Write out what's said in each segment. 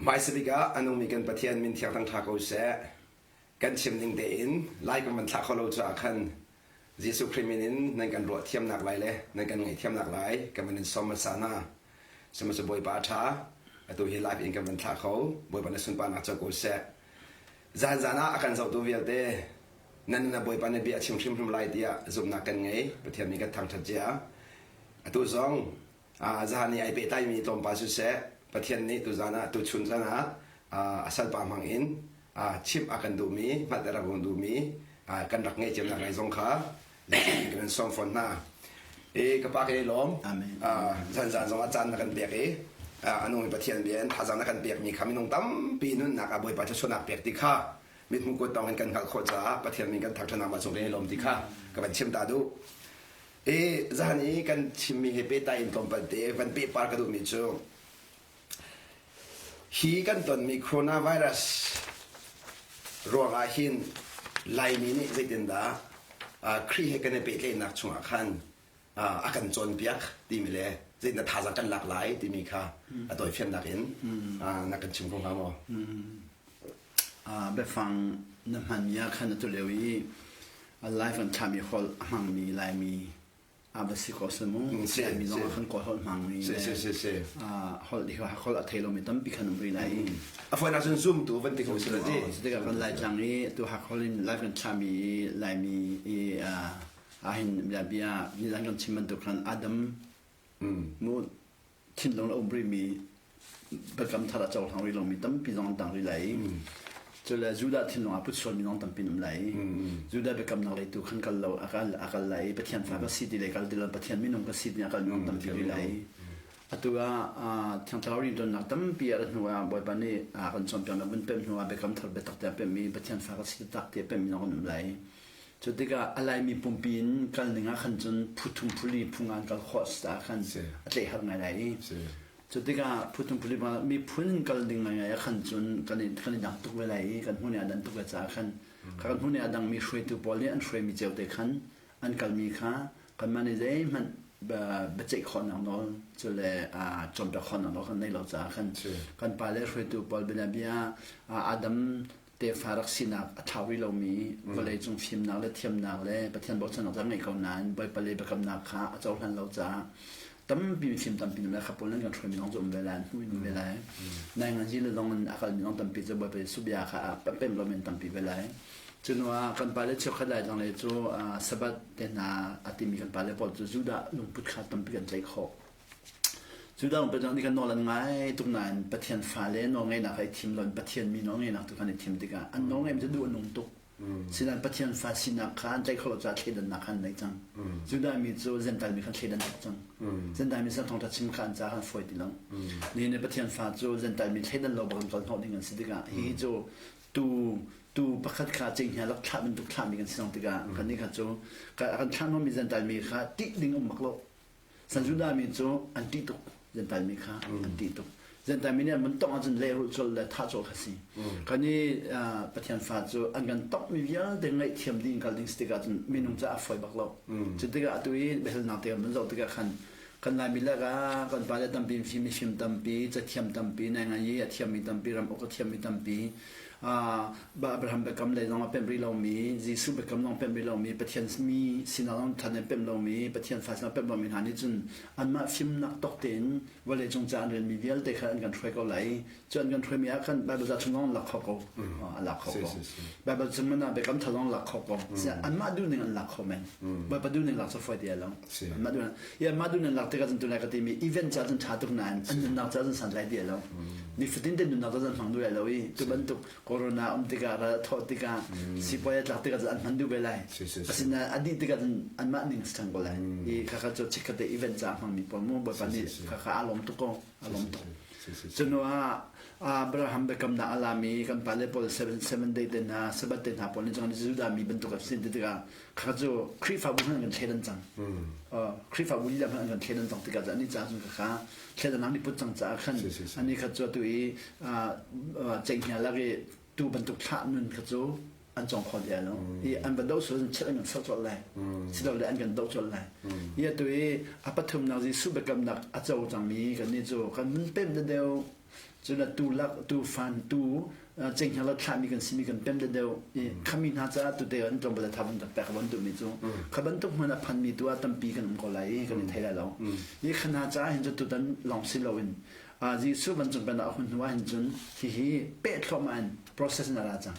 Hmaisabik ah a nungmi kan Pathian min thiang thangṭha ko seh. Kan chim ning tein lai kan van thlah kho lo caah khan Jesuh Khrih min in nan kan ruah thiamnak lai le nan kan ngaihthiamnak lai kan van in sawm hmasa hna. Sihmanhsehlaw Bawipa a ṭha. Atu hi live in kan van thlah kho. Bawipa na sunparnak co ko seh. Zanzan ah a kan zohtu vialte nan nun ah Bawipa na bia a chim hrimhrim lai tiah zumhnak kan ngei. Pathian min kan thangṭhat cia. Atu zong zahan i ai pehtlaimi tlawmpal siseh Pathian nih tuzan ah tuchun zan ah a salpa hmang in chimh a kan duhmi hngalh a rak kan duhmi kan rak ngeih cio nak lai zong kha kan in sawm fawn hna. I ka pa ka i lawm. Zan zan zong ah caan na kan pek i a nungmi Pathian bia in thazaang na kan pekmi kha minung tampi nunnak ah Bawipa thluachuahnak pek ti kha mithmuh kut tawng in kan hngalh khawh caah Pathian min kan thangṭhatnak mah cung kan i lawm ti kha ka van chim ta duh. I zahan i kan chimmi he pehtlai in tlawmpal te van pehpar ka duhmi cu hi kan tonmi coronavirus ruangah hin Laimi nih zeitindah Khrih he kan i pehtlaihnak chungah khan a kan cawnpiak timi le zeitindah thazaang kan lak lai timi kha a tawifiannak in na kan chim kho hnga maw? Biafang na hmanmi ah khan atu lio i live an thlahmi holh a hmangmi Laimi a va si ko seh mu. Laimi zong ah khan Kawl holh hmangmi le holh hi holh a thei lomi tampi khan um rih lai. A fawinak cun zumtu van ti ko si la ti. Tikah kan Laitlang i atu Hakholh in live kan thlahmi Laimi i ahhin bia nizan kan chim bantuk khan Adam mu thinlung a um rihmi biakam thar a cohlang rih lomi tampi zong an tang rih lai i cule Judah thinlung ah put sualmi zong tampi an um lai i Judah biakamnak lei tu khan kal lo a kal a kal lai i Pathian fa ka si ti lei kal ti lo Pathian minung ka si ti a kalmi zong tampi rih lai i atu ah Thiang Thlarau rianṭuannak tampi a rat hnu ah Bawipa nih a kan cawnpiaknak vun pemh hnu ah biakam thar biatak te a pemh i Pathian fa ka si taktak ti a pemhmi zong an um lai Cu tikah a Laimi pumpi in kal ning ah khan cun phu thum phu li phu nga an kal khawh si caah khan a tlaih har ngai lai i cu tikah phu thum phu li miphun in kal ding ngaingai ah khan cun kan i kan i dang tuk ve lai i kan hmun i a dan tuk ve caah khan kan hmun i a dangmi hruaitu pawl nih an hruaimi cio te khan an kalmi kha kanmah nih zeihmanh biaceih khawhnak nawl cu le cawnpiak khawhnak nawl kan neih lo caah khan kan pale hruaitu pawl bianabia Adam tefa rak sinak a thlau rih lomi vawleicung fimnak le thiamnak le Pathian bochannak cu a ngeih ko nain Bawipa le biakamnak kha a cohlan lo caah tampi mifim tampi le kha pawl nan kan hruaimi zong cu um ve lai an hmuh in um ve lai nai ngan le zong in a kalmi zong tampi cu Bawipa Jesuh bia kha a pem lo men tampi ve lai cu hnu ah kan pale cheukhat lai zong le cu Sabbath te hna a timi kan pale pawl cu Judah lungput kha tampi kan tlaih khawh Cu dang nih kan nawl an ngai tuk nain Pathian fale nawlngeihnak kha i thim loin Pathian mi nawlngeihnak tu khan i thim tikah an nawlngeihmi cu duh a nung tuk. Sinain Pathian fa sinak kha an tlaih kho lo caah thleidannak kha an nei cang. Judah mi cu Gentile mi khan thleidan tuk cang. Gentile mi sin thawngṭha chim kha an caah khan fawi ti lo. Nihin ni Pathian fa cu Gentile mi thleidan lo bak in kal hnawh ding an si tikah hihi cu tu tu pakhat kha cenghngia lak thlah bantuk thlahmi kan si cang tikah kannih kha cu kan thlah hnawhmi Gentile mi kha ṭih ding um bak lo. San Judah mi cu an ṭih tuk. Gentile mi kha an ṭih tuk. Gentile mi nih an mun tongh ahcun lehrulh colh le thah colh kha si. Kan i Pathian fa cu an kan tonghmi vialte ngaihthiam ding kal ding si tikah cun minung caah a fawi bak lo. Cu tikah atu i biahalnak te kan vun zoh tikah khan kan Laimi lakah kan pale tampi mifim mifim tampi, cathiam tampi, naingai i a thiammi tampi, ram uk a thiammi tampi, Abraham biakam lei zong a pemh rih lomi, Jesuh biakam zong pemh rih lomi, Pathian mi sinah zong than in pemh lomi, Pathian fa sinah pemh lomi hna nih cun anmah fimnak tawk tein vawleicung ca an relmi vialte kha an kan hruai ko lai. Cu an kan hruaimi ah khan Bible ca chung zong an lak kho ko. An lak kho ko. Bible chung man ah biakam thar zong lak kho ko. Anmah duhning an lak kho men. Bawipa duhning lak cu fawi ti lo. Anmah duhning i anmah duhning lak tikah cun tunai ka timi event ca cun ṭha tuk nain an nunnak ca cun santlai ti lo. Nifatin te nunnak cu an hmang duh lai lo i tu bantuk corona um tikah ral a thawh tikah sipuai a tlak tikah cun an hman duh ve lai. Asinain a dih tikah cun anmah ning si ṭhan ko lai. I khakha cu chikkhat te event ca a hmangmi pawl mu Bawipa nih khakha aa lawm tuk ko. Aa lawm tuk. Cunu ah Abraham biakamnak a lami kan pale pawl seven day te hna Sabbath te hna pawl nih cun Judah mi bantuk an si tikah kha cu Khrihfabu hmanh an kan thleidan cang. Khrihfabu lila hmanh an kan thleidan cang tikah ani ca cun kha thleidan an i put cang caah khan ani kha cu atu i cenghngia lak i tu bantuk thlah nun kha cu an cawng kho ti lo. I an va doh sual cun an kan serh colh lai. Silole an kan doh colh lai. I atu i a pathumnak Jesuh biakamnak a co cangmi kannih cu kan mun pem deuh. Cun tu lak tu fan tu cenghngia la thlahmi kan simi kan pem deuh i khami hna caah tute an tlawmpal tha van pek van duhmi cu kha bantuk hmun a phanmi tu ah tampi kan um ko lai i kan i thei lai lo. Hi khana caah hin cu tutan lawng si loin Jesuh vancung pen ah a hun hnu ah hin cun hihi peh thluahmah in process in a ra cang.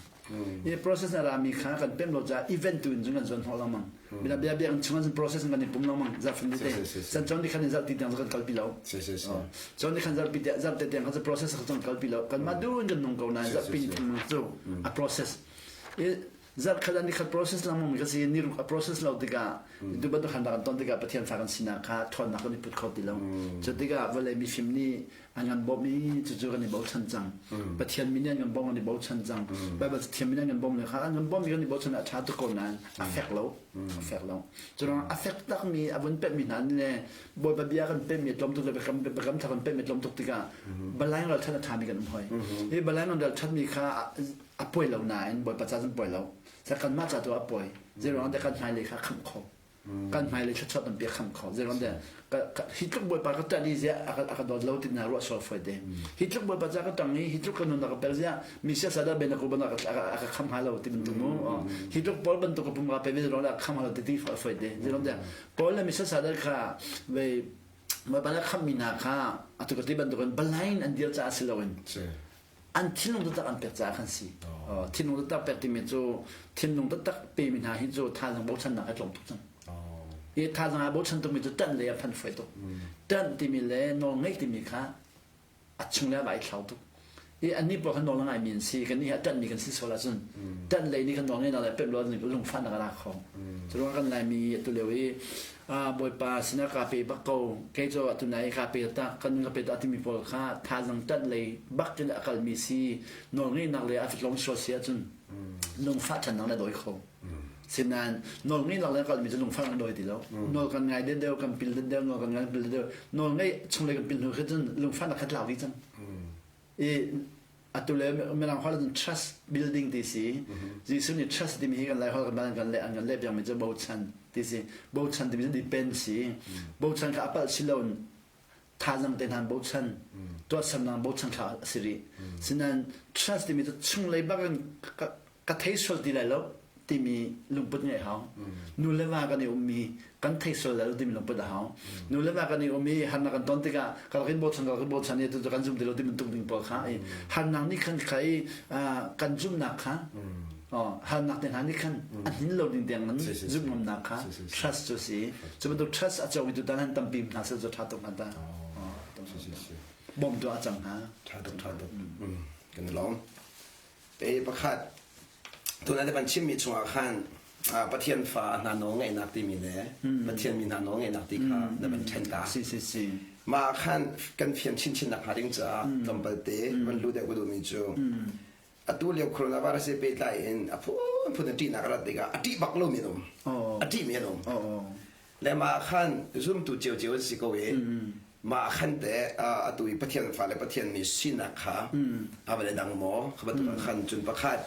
I process na rami kha kan pem lo caah event tu in cun kan zuan hnawh lengmang. Bila bia bia kan chung ah process in kan i pum lengmang zarhfin te. San chon ni khan in zarh ti tiang kan kalpi lo. Chon ni khan zarhpi te zarh te tiang khan process kha kan kalpi lo. Kan mah du in kan nung ko nain zarhpi ni thang cu a process. I zarh khat ni khat process lengmang mi ka si ni ruk a process lo tikah tu bantuk han kan ton tikah Pathian fa kan sinak kha ṭhawnnak kan i put kho ti lo. Cu tikah vawlei mifim nih an kan bawmh i cucu kan i bochan cang. Pathian min an kan bawmh kan i bochan cang. Bible Pathian min an kan bawmh le kha an kan bawmh i kan i bochan a ṭha tuk ko nain a fek lo. A fek lo. Cu a fek takmi a vun pemhmi hna le Bawipa bia kan pemhmi a tlawm tuk le biakam biakam thar kan pemhmi a tlawm tuk tikah balaing ralṭhat a ṭhami kan um hoi. Hi balaing ralṭhatmi kha a poi lo nain Bawipa ca cun poi lo. Sa kanmah ca tu ah a poi. Zeiruang dah kan hmailei kha khamh kho. Kan hmailei thluachuah tampi a khamh kho. Zeiruang dah hi tluk Bawipa ka ṭanh i ziah a ka dawt lo ti na ruah sual fawi te. Hi tluk Bawipa ca ka ṭang i hi tluk ka nun a ka pel ziah mi siasa dah ben a ku ban a ka kham hnga lo ti bantuk mu. Hi tluk Paul bantuk ka pum ka pe ve ruang dah a kham hnga lo ti ti fawi te. Zeiruang dah Paul le mi siasa dah kha vei Bawipa nih a khamhmi hna kha atu ka ti bantukin balain an dir caah si loin an thinlung taktak an pek caah khan si. Thinlung taktak pek timi cu thinlung taktak pemi hna hi cu thazaang bochannak he tlawm tuk cang. I thazaang ah bochan tukmi cu ṭanh lei ah phan fai tuk. Ṭanh timi le nawl ngeih timi kha a chung le a vai thlau tuk. I annih pawl kha nawl a ngaimi an si. Kannih hi a ṭanhmi kan si sual ahcun ṭanh lei nih kan nawl ngeihnak le pemh lo lungfahnak a ra kho. Cu ruangah kan Laimi atu lio i Bawipa sinah kaa pe bak ko kei cu atu nai kaa pe tak kan ka pe ta timi pawl kha thazang ṭanh lei bak in a kalmi si nawlngeihnak le a tlong sual si ahcun lungfah ṭhannak na dawi kho. Sinain nawlngeihnak le a kalmi cu lungfah na dawi ti lo. Nawl kan ngai deuh kan pil deuh nawl kan ngai pil deuh nawl ngeih chung lei kan pil hnu khi cun lungfahnak kha tlau dih cang. I atu le mirang holh cun trust building ti si. Jesuh nih trust timi hi kan lai holh kan kan le an kan leh piakmi cu bochan ti si. Bochan timi cu depend si. Bochan kha a palh si lo thazang te hna bochan tuahsernak bochan kha a si rih. Sinain trust timi cu chunglei bak in ka thei sual ti lai lo timi lungput ngeih hau. Nu le va kan i ummi kan thei sual lai lo timi lungput a hau. Nu le va kan i um i harnak kan ton tikah ka rak in bochan ka rak in bochan i tu kan zum ti lo ti bantuk ding pawl kha i harnak nih khan kha i kan zumhnak kha harnak te hna nih khan a hnin lo ding tiang in zumh ngamnak kha trust cu si. Cu bantuk trust a comi tu tan han tampi hna sel cu tha tuk hna ta. Bawmtu a cang hna. Tha tuk tha tuk. Kan lawm. Pe pakhat tuna te kan chimmi chungah khan Pathian fa hna nawl ngeihnak timi le Pathian mi hna nawl ngeihnak ti kha na van ṭhen ta. Si si si. Mah khan kan fian chinchin nak hnga ding caah tlawmpal te van lu deuh ka duhmi cu atu lio coronavirus he pehtlai in a phunphun a ṭihnak a rat tikah a ṭih bak lomi an um. A ṭihmi an um. Le mah khan zumtu ciocio an si ko i mah khan te atu i Pathian fale Pathian mi sinak kha a va le dang maw kha bantuk ah khan cun pakhat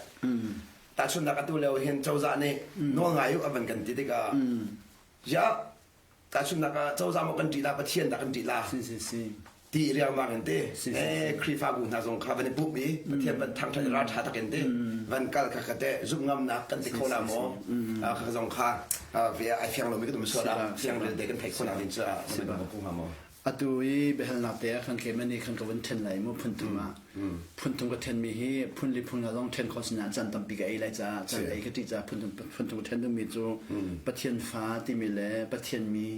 tahchunhnak atu lio hin cozah nih nawl ngai u a van kan ti tikah ya tahchunhnak ah cozah maw kan ṭih la Pathian dah kan ṭih la si si si ti riangmang in te eh Khrihfabu hna zong kha van i pup i Pathian van thangṭhat i ralṭha tak in te van kal kha kha te zumh ngamnak kan ti kho la maw kha zong kha ve ai fiang lomi kan um sual ah fiang te kan theih khawhnak ding caah na van pu hnga maw Atu i biahalnak te ah khan keimah nih khan ka vun ṭhen lai mu phun thum ah. Phun thum ka ṭhenmi hi phun li phun nga zong ṭhen khawh sinah caan tampi ka ei lai caah caan ei ka ṭih caah phun thum phun thum ka ṭhen dingmi cu Pathian fa timi le Pathian mi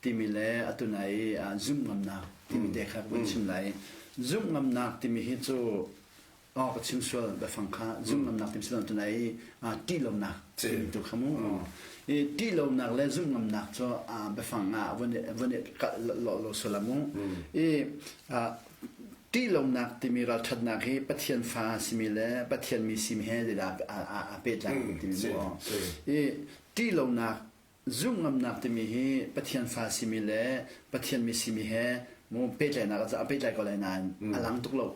timi le atu nai i zumh ngamnak timi te kha ka vun chim lai. Zumh ngamnak timi hi cu aw ka chim sual biafang kha zumh ngamnak timi si lo tunai i ṭih lonak timi tu kha mu. I ṭih lonak le zumh ngamnak cu biafang ah vun vun i kalh lo lo sual mu. I ṭih lonak timi ralṭhatnak hi Pathian fa simi le Pathian mi simi he zeidah aa pehtlai timi mu. I ṭih lonak Zumh ngamnak timi hi Pathian fa simi le Pathian mi simi he mu pehtlaihnak a pehtlai ko lai nain a lang tuk lo.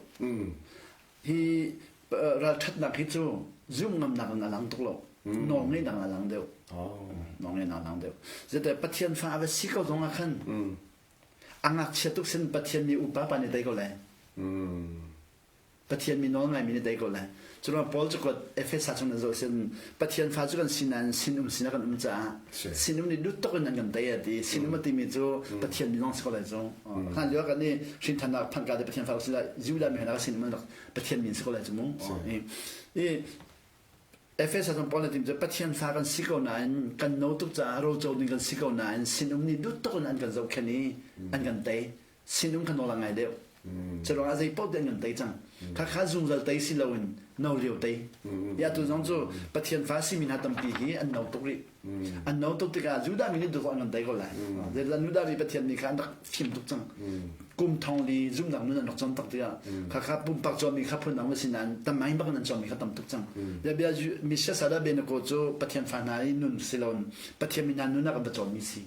Hi ralṭhatnak hi cu zumh ngamnak in a lang tuk lo. Nawl ngeihnak in a lang deuh. Nawl ngeihnak a lang deuh. Zeite Pathian fa a va si ko zong ah khan a ngakchia tuk sin Pathian mi upa pa nih tei ko lai. Pathian mi nawl ngaimi nih tei ko lai. Curuang Paul cu kuat Efesa chung na zoh sin Pathian fa cu kan si nain sinum sinah kan um caah sinum nih lut tuk in an kan tei a ti. Sinum a timi cu Pathian mi zong si ko lai cu. Hlan lio kan i hrinthannak phanka te Pathian fa si lai Judah mi hna sinum an rak Pathian min si ko lai cu mu. I Efesa chung Paul nih tim cu Pathian fa kan si ko nain kan no tuk caah roco ding kan si ko nain sinum nih lut tuk in an kan zohkhenh i an kan tei. Sinum kha nawl a ngai deuh. Curuangah zei paoh te an kan tei cang. Khakha zungzal tei si loin no lio tei. Ya tu zong cu Pathian fa simi hna tampi hi an no tuk rih. An no tuk tikah Judah mi nih duh an kan tei ko lai. Zeicahtiah Judah mi Pathian mi kha an rak fim tuk cang. Kum thong li zumhnak nun an rak cawn tak tikah khakha pumpak cawnmi kha phun dang si nain tamai bak in an cawnmi kha tam tuk cang. Bia bia Messiah Sada Benako cu Pathian fa hna i nun si loin Pathian mi hna nun ah kan va cawnmi si.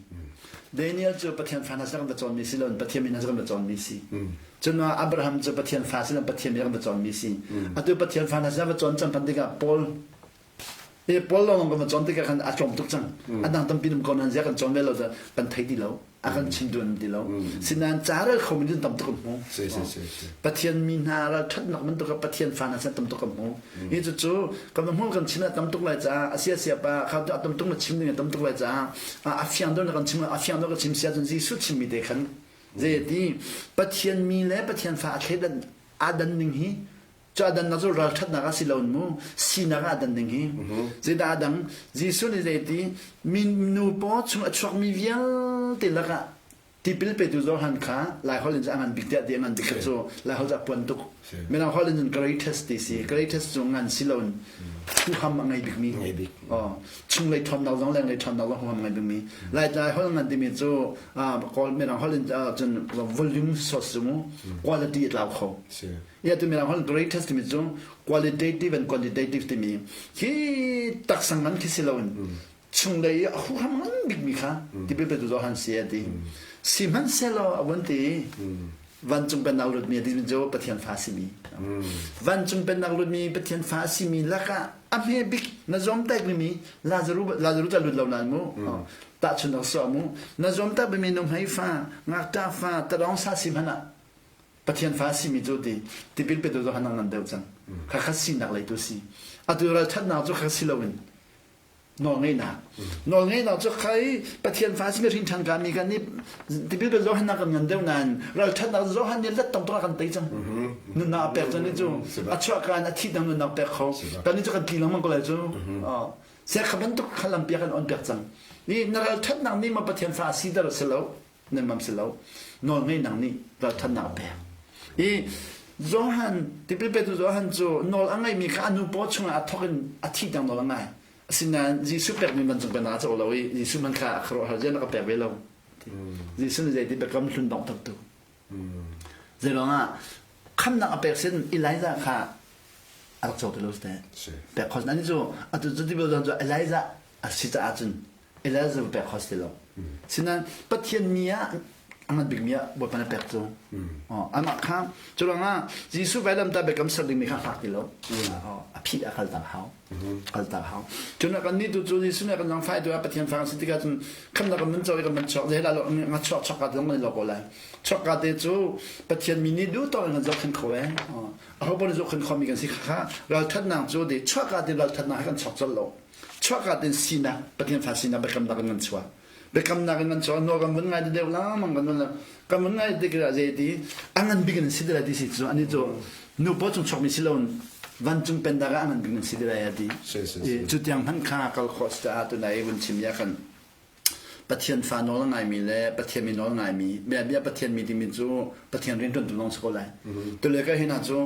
Daniel cu Pathian fa hna sin kan va cawnmi si loin Pathian min kan va cawnmi si. Cun Abraham cu Pathian fa si loin Pathian min kan va cawnmi si. Atu Pathian fa hna sin va cawn cang phan tikah Paul e Paul lawng kan va cawn tikah khan a tlawm tuk cang. A dang tampi um ko nan zia kan cawn ve lo kan thei ti lo. A kan chim duan ti lo. Sinain carel kho mi tam tuk kan hmu. Pathian mi hna ral ṭhatnak bantuk Pathian fa hna sin tam tuk kan hmu. Hi cucu kan hmur kan chim a tam tuk lai caah a sia sia pa kha a tam tuk na chim ding a tam tuk lai caah a fiang deuh na kan chim a fiang deuh ka chim sia cun Jesuh chimmi te khan zei ti Pathian mi le Pathian fa a thleidan aa dan ning hi cu a dannak cu ralṭhatnak a si lo mu sinak ah a dan ding hi zeidah a dang Jesuh nih zei ti minu paw chung a chuakmi vialte lakah Tipil petu Johan kha Laiholh in a ngan bik tiah ti a ngan bik cu Laiholh cu a puan tuk. Mirang holh in greatest ti si. Greatest cu ngan si loin huham a ngei bikmi. Ngei bik. Oh, chunglei ṭhawnnak zong lenglei ṭhawnnak zong huham a ngei bikmi. Lai Laiholh ngan timi cu Kawl Mirang holh in cun volume source cu mu quality a tlau kho. Ya tu Mirang holh greatest timi cu qualitative and quantitative timi khi taksa ngan khi si loin chunglei i a huham ngan bikmi kha tipil petu Johan si a ti. Sihmanhsehlaw a vun ti vancung pennak lutmi a ti cu Pathian fa simi. Vancung pennak lutmi Pathian fa simi lakah a hme bik na zawmtaik mi Lazaru Lazaru ca lut lo nain mu tahchunhnak suah mu na zawmtak bimi nuhmei fa ngakṭah fa tadawng sa si hmanh ah Pathian fa simi cu ti tipil petu Johan a ngan deuh cang kha kha sinak lei tu si atu ralṭhatnak cu kha si loin nawlngeihnak nawlngeihnak cu khai Pathian fa simi hrin ṭhan kami kan nih tipil pe Johan kan ngan deuh nain ralṭhatnak Johan nih let tam tuk kan tei cang nunnak a pek cang ni cu a chuah kan a thih dang nunnak pek kho kan ni cu kan tli lengmang ko lai cu se kha bantuk kha lampiak kan on pek cang ni na ralṭhatnak nih ma Pathian fa si dar si lo nan mam si lo nawlngeihnak nih ralṭhatnak a pek i Johan tipil petu Johan cu nawl a ngeihmi kha a nu paw chungah a thawk in a thih tiang nawl a ngai asinain Jesuh pekmi vancung pennak a co lo i Jesuh man kha a khuaruahhar zian a ka pek ve lo Jesuh nih zeiti biakam hlun donghtertu zeiruang ah khamnak a pek sin Elijah kha a rak co ti lo si teh pek kho ani cu atu cu tipil Johan cu Elijah a si caah cun Elijah pek kho si lo. Sinain Pathian mi ah a ngan bikmi ah Bawipa na pek cu. Amah kha curuangah Jesuh vailamtah biakam ser dingmi kha fak ti lo. A phit a kal tak hau. Kal tak hau. Cun kan nih tu cu Jesuh nih kan zangfai tu ah Pathian fa si tikah cun khamnak kan mun co i kan man chuak zei la lo nga chuak chuak ka zong kan lo ko lai. Chuak ka te cu Pathian mi nih duh tawk in kan zohkhenh kho eh. Aho paoh nih zohkhenh khomi kan si kha ralthatnak cu de chuak ka te ralthatnak he kan chuak colh lo. Chuahka tein sinak Pathian fa sinak biakamnak in kan chuah. Biakamnak in kan chuah nawl kan vun ngai deuh lengmang kan vun kan vun ngai tik ah zei ti a ngan bik in si lai ti si cu ani cu nu paw chung chuakmi si loin vancung pennak ah a ngan bik in si lai a ti. Cu tiang hmanh kha kal khawh si caah tunai vun chim ya kan Pathian fa nawl a ngaimi le Pathian mi nawl a ngaimi bia bia Pathian mi timi cu Pathian rianṭuantu lawng si ko lai. Tule ka hi hna cu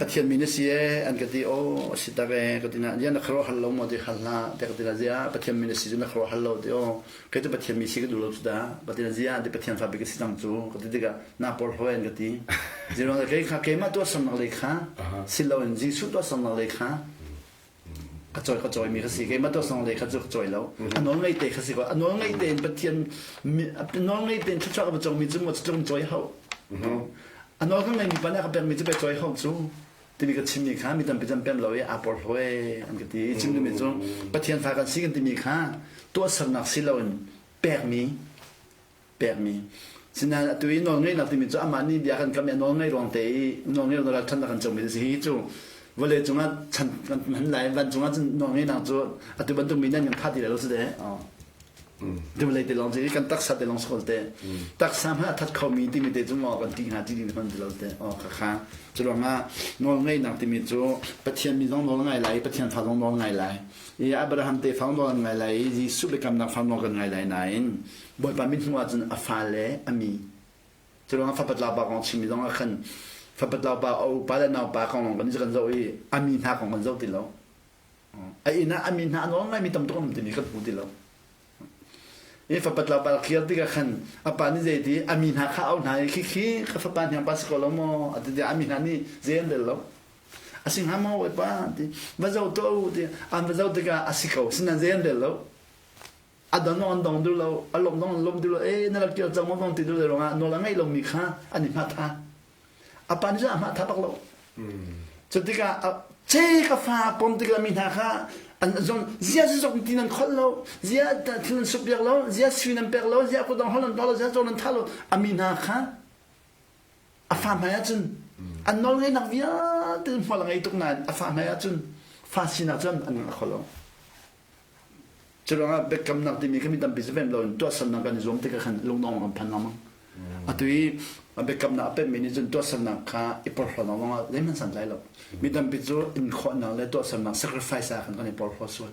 Pathian mi na si ee an ka ti aw a si tak ee ka ti na zia na khuaruah hal lo maw ti hal hlah tiah ka ti na zia Pathian mi na si cu na khuaruah hal lo ti aw kei cu Pathian mi si ka duh lo cu dah ka ti na zia ti Pathian fa bik ka si cang cu ka ti tikah na porhlaw an ka ti zeiruang kei kha keimah tuahsernak lei kha si loin Jesuh tuahsernak lei kha ka cawi ka cawimi ka si keimah tuahsang lei kha cu ka cawi lo a nawl ngei te kha si ko a nawl ngei tein Pathian nawl ngei tein thluachuah ka va cawmi cu maw cu cawi hau a nawl ka ngeimi pa nih a ka pekmi cu pe cawi hau cu timi ka chimmi kha mi tampi cam pem lo i aa porhlaw e an ka ti chim duhmi cu Pathian fa kan si kan timi kha tuahsernak si loin pekmi pekmi. Sinain atu i nawlngeihnak timi cu amah nih bia kan kam i a nawlngeih ruang te i nawlngeih ruang ralṭhatnak kan comi si hi cu vawlei cungah chan kan hman lai vancung ah cun nawlngeihnak cu atu bantuk mi nan kan pha ti lai lo si deh. Tu vawlei te lawng ci kan taksa te lawng si te. Taksa hmanh a that khomi timi te cu maw kan ti hnga ti ding hman ti lo te. Oh kha kha. Cu ruangah nawlngeihnak timi cu Pathian mi zong nawl ngai lai Pathian fa zong nawl ngai lai. I Abraham te fa nawl ngai lai i Jesuh biakamnak fa nawl kan ngai lai nain Bawipa mithmuh ahcun a fale a mi. Cu ruangah fapatlau pa kong chimmi zong ah khan fapatlau pa a upa le naupa kong lawng kan kan zoh i a mi hna kong kan zoh ti lo. A inn ah a mi hna a nawl ngaimi tam tuk an um timi kan hmu ti lo. I fapatlau pa clear tikah khan a pa nih zei ti a mi hna kha au hna i khi khi ka fapa hniang pa si ko lo maw a ti tiah a mi hna nih zei an rel lo. A si hnga maw Bawipa ti va zoh tuah u ti an va zoh tikah a si ko sinan zei an rel lo. A don an dong duh lo, a lawm dong an lawm duh lo, ee na rak kir cang maw bang ti duh lo ruangah nawl a ngeih lomi kha an i hmatha. A pa nih cun a hmatha bak lo. Cu tikah ce ka fa pom tikah mi hna kha an zong zia zong ti nan kholh lo, zia thil nan sup piak lo, zia sui nan pek lo, zia kutdong hol nan tuah lo, zia caw nan thah lo, a mi hna kha a fa hmai ahcun an nawl ngeihnak vialte hmual a ngei tuk nain a fa hmai ahcun fa sinak cun an ngah kho lo. Curuangah biakamnak timi kha mi tampi cu pemh loin tuahsernak kan i zuam tikah khan lungdong kan phan lengmang. Atu i biakamnak a pemhmi nih cun tuahsernak kha i porhlawtnak lawngah zeihmanh santlai lo. Mi tampi cu in khawhnak le tuahsernak sacrifice ah khan kan i porhlaw sual.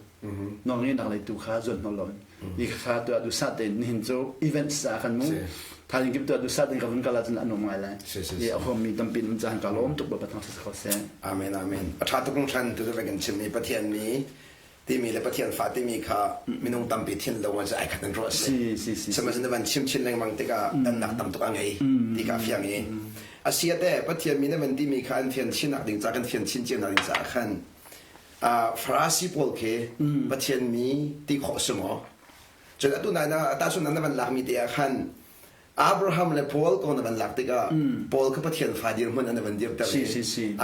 Nawlngeihnak lei tu kha zuan hnawl loin. Hi kha tuah duhsah tein nihin cu events ah khan mu thaizing kip tuah duhsah tein ka vun kal ahcun a nuam ngai lai. I a huammi tampi in caan ka lawm tuk Bawipa thangṭhat si ko seh. Amen amen. A ṭha tuk hringhran tu kan chimmi Pathian mi timi le Pathian fa timi kha minung tampi thinlung ah ai khat an ruah si. Sihmanhsehlaw van chim chin lengmang tikah dannak tam tuk a ngei ti kha fiang i a si te Pathian mi na van timi kha an fian chinnak ding ca kan fian chin cio ding caah khan Farasi pawl khi Pathian mi ti khawh si maw? Cun atu nai na tahchun na van lakmi te ah khan Abraham le Paul kong na van lak tikah Paul kha Pathian fa dirhmun an van dirter i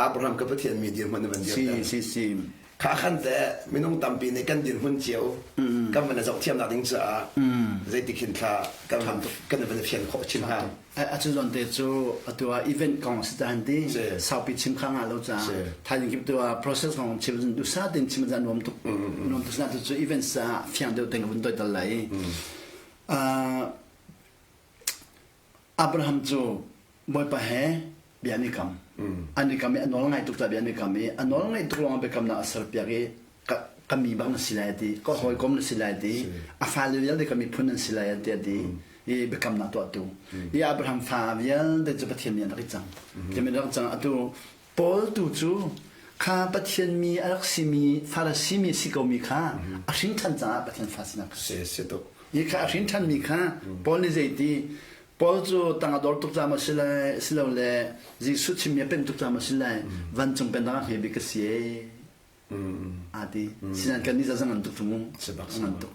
Abraham kha Pathian mi dirhmun an van dirter. Kha khan te minung tampi nih kan dirhmun cio kan van zoh thiamnak ding caah zeitik hin thla kan kan van fian khawh chin hnga. A cu zawn te cu atu ah event kong si ta han ti saupi chim kha nga lo ca thaizing kip tu ah process kong chim dusa tin chim zan nuam tuk nuam tuk na tu cu event sa fiang deuh teng vun doi dal lai. Abraham cu Bawipa he bia an i kam. An i kam i a nawl ngai tuk caah bia an i kam i a nawl ngaih tuk ruangah biakamnak a serpiak i ka, ka mi bak na si lai a ti, ka hawikom na si lai a ti, a fale vialte ka miphun nan si lai a ti a ti i biakamnak tuahtu. I Abraham fa vialte cu Pathian mi an rak i cang. Pathian mi an rak cang. Atu Paul tu cu kha Pathian mi a rak simi Farasi mi si komi kha a hrin ṭhan caah Pathian fa sinak si si tuk. Hi kha a hrin ṭhanmi kha Paul nih zeiti Paul cu tang a dor tuk caah maw si lai silole Jesuh chimmi a pemh tuk caah maw si lai vancung pennak ah hme bik ka si ee aa ti. Sinain kannih cu a ngan tuk mu. Ngan tuk.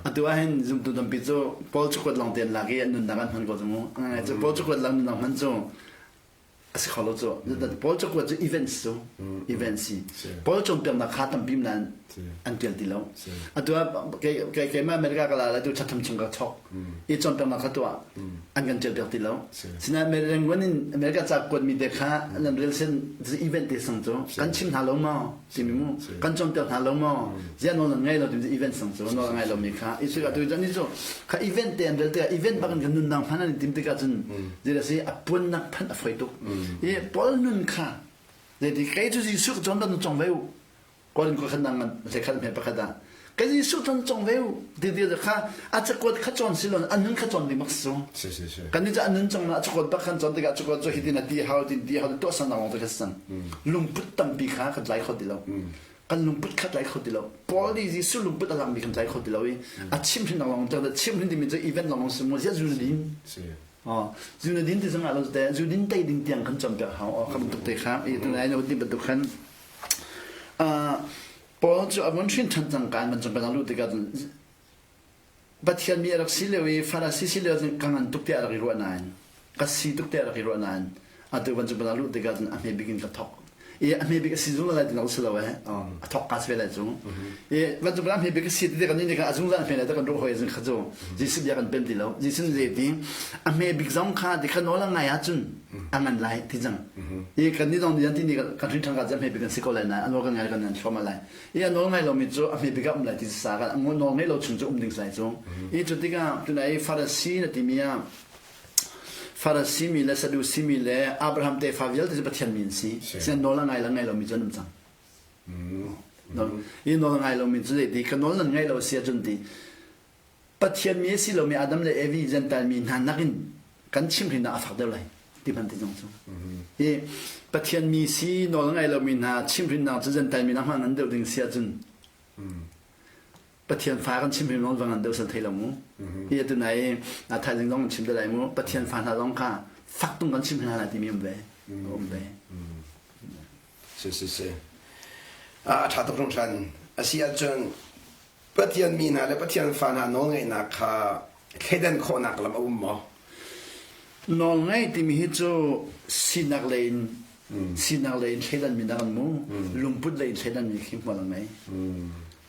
Atu ah hin zumtu tampi cu Paul cakuat lawng te an lak i an nunnak an hman ko cu mu. Cu Paul cakuat lang nunnak hman cu a si kho lo cu Paul cakuat cu events cu event si Paul cawnpiaknak kha tampi nain an tial ti lo atu ah keimah America ka la tu thatham chung ka chok i cawnpiaknak kha tuah an kan tial piak ti lo sinain Rangoon in America ca kuat mi te kha nan rel sen event te sang cu kan chim hna lo maw timi mu kan cawnpiak hna lo maw ziah nawl nan ngei lo timi event sang cu nawl ngai lo mi kha i cu atu ni cu kha event te an rel tikah event bak in kan nunnak hman an i tim tikah cun zei si a puannak phanh a foi tuk i Paul nun kha zeiti kei cu Jesuh ka cawn dan cong ve u Korin ko khan nang se khat me pakhat ah ka Jesuh ton cong ve u ti ti kha a cakuat kha cawn si lon a nun kha cawn ding bak si kan ni cu a nun cong na a cakuat bak khan cawn tikah cakuat cu hitin a ti hau tin ti hau tuah san lawng te kha san lungput tampi kha kan tlai kho ti lo kan lungput kha tlai kho ti lo Paul nih Jesuh lungput a langmi kan tlai kho ti lo i a chim hrin lawng te chim hrin timi cu event lawng si mo zia zu din zu na din ti zong ah lo te zu din tei ding tiang kan cawn piak hau o kha bantuk te kha i tu nai no ti bantuk khan Paul cu a vun hrin ṭhan cang kaan van cung lut tikah Pathian mi a rak si lio i Farasi si lio cun ka ngan tuk tiah a rak i ruah nain ka si tuk tiah a rak i ruah nain atu van cung lut tikah cun a hme bik in ka thok. I a hme bik a si zungzal lai ti lo si lo eh. A thok ka si ve lai cu. I van cu a hme bik a si ti kan nih a zungzal hme lai ta kan ruah hoi zing kha cu. Jesuh bia kan pem ti lo. Jesuh nih zei ti a hme bik zong kha ti kha nawl a ngai ahcun a ngan lai ti cang. I kan nih zong nih ti ni kan hrin ṭhan ka cu a hme bik kan si ko lai nain a nawl kan ngai kan ngan thluahmah lai. I a nawl ngai lomi cu a hme bik ah um lai ti sa kan nawl ngei lo chung cu um ding sai cu. I cu tikah tunai Farasi na timi ah Farasi mi le Sadusi mi le Abraham tefa vialte cu Pathian mi an si. Sian nawl a ngai le ngai lomi cu an um cang. I nawl a ngai lomi cu zeiti ka nawl nan ngaih lo si ahcun ti Pathian mi a si lomi Adam le Evi Gentile mi hna nakin kan chimhrinnak a fak deuh lai ti hman ti zong cu. I Pathian mi si nawl a ngai lomi hna chimhrinnak cu Gentile mi nak hmang an deuh ding si ahcun Pathian fa kan chim hrim va ngan deuh sal thei lo mu. Hi atu nai a thaizing zong chim te lai mu. Pathian fa hna zong kha fak tung kan chim hna lai timi um ve. Um ve. Si si si. A tha tuk hringhran. A si ahcun Pathian mi hna le Pathian fa hna nawlngaihnak kha thleidan khawhnak lam a um maw? Nawlngaih timi hi cu sinak lei in sinak lei in thleidan mi dah kan mu. Lungput lei in thleidan mi khi hmual a ngei.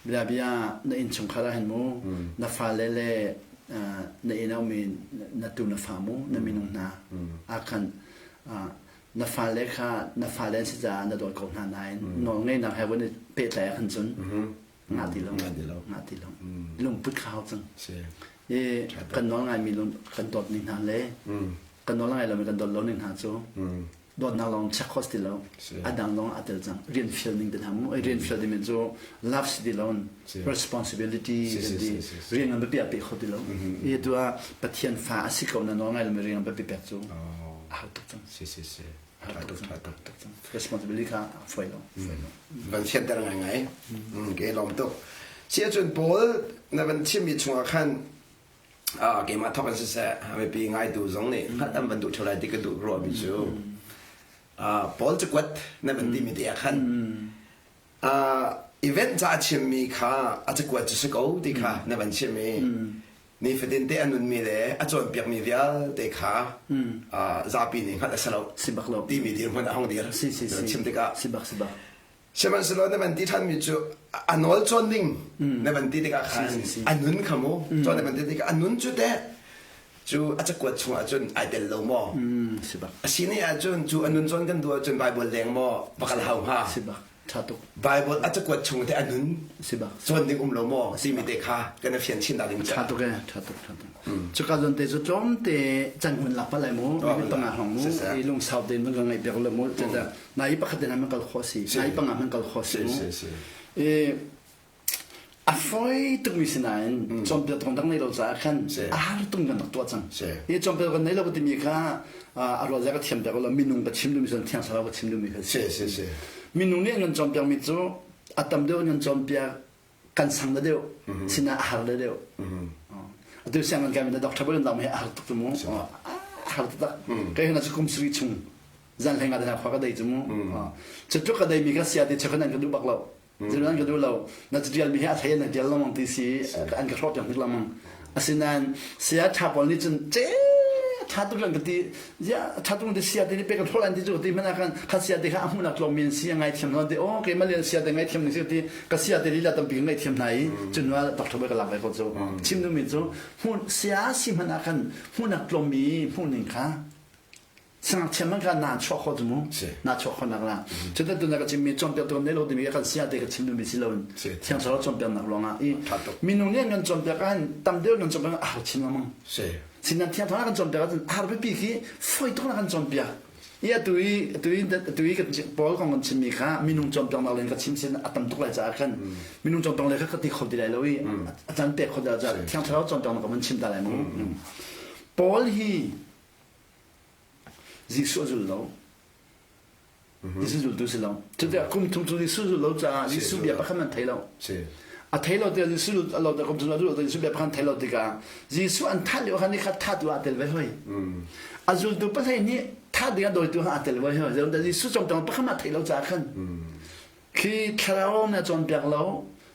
Biabia na innchungkhar ah hin mu na fale le na inn a ummi na tu na fa mu na minung hna ah khan na fale kha na fale an si caah na dawt ko hna nain nawlngeihnak he vun i pehtlaih ah khan cun ngah ti lo ngah ti lo lungput kha hau cang i kan nawl ngaimi kan dawt ning hna le kan nawl ngai lomi kan dawt lo ning hna cu dawtnak lawng check khawh ti lo a dang lawng a tel cang rian fial ning te hna mu rian fial timi cu love si ti lo responsibility kan ti rian ngan biapi a pe kho ti lo i tu ah Pathian fa a si ko na nawl ngai lomi rian ngan biapi pek cu a har tuk cang si si si har tuk cang tuk cang responsibility kha a fawi lo fawi lo van fianter ngai ngai ke lawm tuk si ahcun Paul na van chimmi chungah khan keimah thawk in siseh mipi ngaitu zong nih hngalh an van duh ṭheo lai ti ka duh ruahmi cu Paul cakuat na van timi te ah khan event ca a chimmi kha a cakuat cu si ko ti kha na van chim i nifatin te a nunmi le a cawnpiakmi vialte kha zapi nih hngalh a si lo si bak lo timi dirhmun a hung dir si si si chim tikah si bak si bak Sihmanhsehlaw na van ti ṭhanmi cu a nawl cawn ding na van ti tikah khan a nun kha mu cawn na van ti tikah a nun cu teh cu a cakuat chungah cun ai tel lo maw? Si bak. A si ne ahcun cu a nun cawn kan duh ahcun Bible leng maw va kal hau hnga? Si bak. Ṭha tuk. Bible a cakuat chung te a nun Si bak. cawn ding um lo maw timi te kha kan i fian chin ta ding Ṭha tuk ee, ṭha tuk, ṭha tuk. Cuka zawn te cu tlawmte can hun lak pa lai mu, mi panga hrawng mu, i lungsau tein van ka ngaih piak le mu, na i pakhat in man kal khawh si na i panga man kal khawh si i a foi tukmi si nain cawnpiak tong dang nei lo caah khan a har tung kan rak tuah cang i cawnpiak kan nei lo timi kha a rual ka thiam piak lo minung ka chim duhmi cu thiang thlarau ka chim duhmi kha si minung nih an kan cawnpiak mi cu a tam deuh an kan cawnpiak kan sang da deuh sinah a har da deuh atu siang kan kai mi doctor bol dang he a har tuk tu mu a har tuk kai hna cu kum sri chung zan hleng ah khua ka dei cu mu cu tluk ka dei mi ka sia ti chakhan an ka duh bak lo cu an ka duh lo na tial mi hi a thei na tial lamang ti si an ka hrawk piak hnik lamang asinain saya tha pawl nih cun ce tha tuk lan ka ti ya tha tuk ti sia ti pe ka hrawk lan ti cu ti mana kan kha sia ti kha a hmunak tlawm mi si ngai thiam lo ti o ke ma len sia te ngai thiam ni si ti ka sia te lila tampi ngai thiam hna i cun wa doctor bai ka lak ve ko cu chim nu mi cu hmun sia si hmana kan hmunak tlawm mi hmuh ning kha Sangthiam man kha na chuah kho tu mu na chuah kho nak la cuta tu na ka chimmi cawnpiak tu nei lo timi kan sia te ka chim duhmi si loin thiang thlarau cawnpiak nak ruangah i minung nih kan cawnpiak ah tam deuh kan cawnpiak a har chin lengmang sinan thiang thlarau kan cawnpiak ahcun a har pipi khi foi tuk na kan cawnpiak i atu i atu i atu i kan Paul kong kan chimmi kha minung cawnpiak nak len ka chim sin a tam tuk lai caah khan minung cawnpiak le kha ka ti kho ti lai lo i a caan pek kho ti lai caah thiang thlarau cawnpiak nak ka van chim ta lai mu Paul hi Jesuh a zul lo. Jesuh zultu si lo. Cutikah kum thum cu Jesuh zul lo caah Jesuh bia pakhat an thei lo. A thei lo tikah Jesuh a lo kum thum a zul lo Jesuh bia pakhat thei lo tikah Jesuh an thah lio khan nikhat thahtu ah tel ve hoi. A zultu pahlei nih thah ding a dawitu ah tel ve hoi. Zeicahtiah Jesuh congtong pakhat a thei lo caah khan khi thlarau nih a cawnpiak lo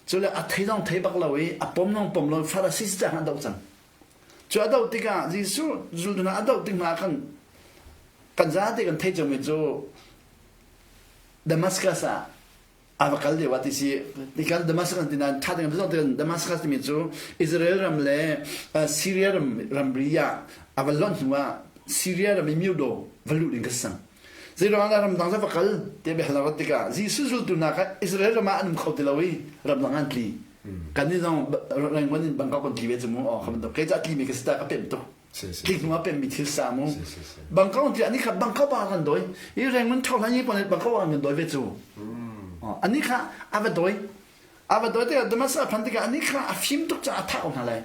cule a thei zong thei bak lo i a pom zong pom lo Farasi si caah a doh cang. Cu a doh tikah Jesuh zultu hna a doh tik hna khan kan zate kan theih ciomi cu Damascus ah a va kal lio ah ti si tikhan Damascus ti nain ṭha tein zong tein Damascus timi cu Israel ram le Syria ram ramri ah a va lonh hnu ah Syria ram i myodaw va luh ding ka si cang. Zeiruang dah ramdang cu va kal ti bia hal tikah Jesuh zultu hna kha Israel ram ah an um kho ti lo i ramdang an tli. Kan nih zong Rangoon in Bangkok kan tli ve cu mu aw kha bantuk kei cu a tli mi ka si ta ka pem tuk. Tlik hnu ah pemmi thil sa mu. Bangkok ti ani kha Bangkok pa kan doi. I Rangoon thok hlan i pon Bangkok kan doi ve cu. Ani kha a va doi. A va doi tikah Damascus a phan tikah ani kha a fim tuk caah a thah ko hna lai.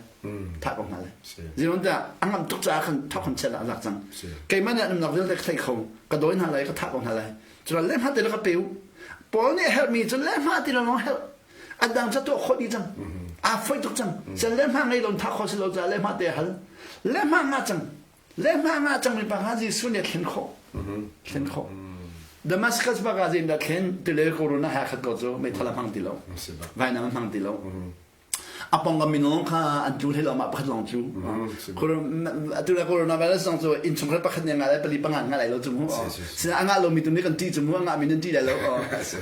Thah ko hna lai. Zeiruang tiah a ngamh tuk caah khan thok kan chiat ah a lak cang. Keimah nih an umnak vialte ka thei kho. Ka doi hna lai, ka thah ko hna lai. Cun lehhmah te le ka pe u. Paul nih a herhmi cu lehhmah ti lawng herh. A dang ca tuah khawh dih cang. Aa foih tuk cang. Cun lehhmah ngei lo thah khawh si lo caah lehhmah te a hal. Lehhmah ngah cang. Lehhmah ngah cangmi pa kha Jesuh nih a thlen khawh. Thlen khawh. Damascus bak ah zeitindah thlen tile corona ha khat ko cu meithal a hmang ti lo. Vainam a hmang ti lo. A pongkam minung kha an tlu hlei lo mah pakhat lawng tlu. Atu le coronavirus zong cu innchungkhar pakhat nih a ngah lai pali panga ngah lai lo cu mu. Sina a ngah lomi tu nih kan ṭih cu mu a ngah mi nan ṭih lai lo.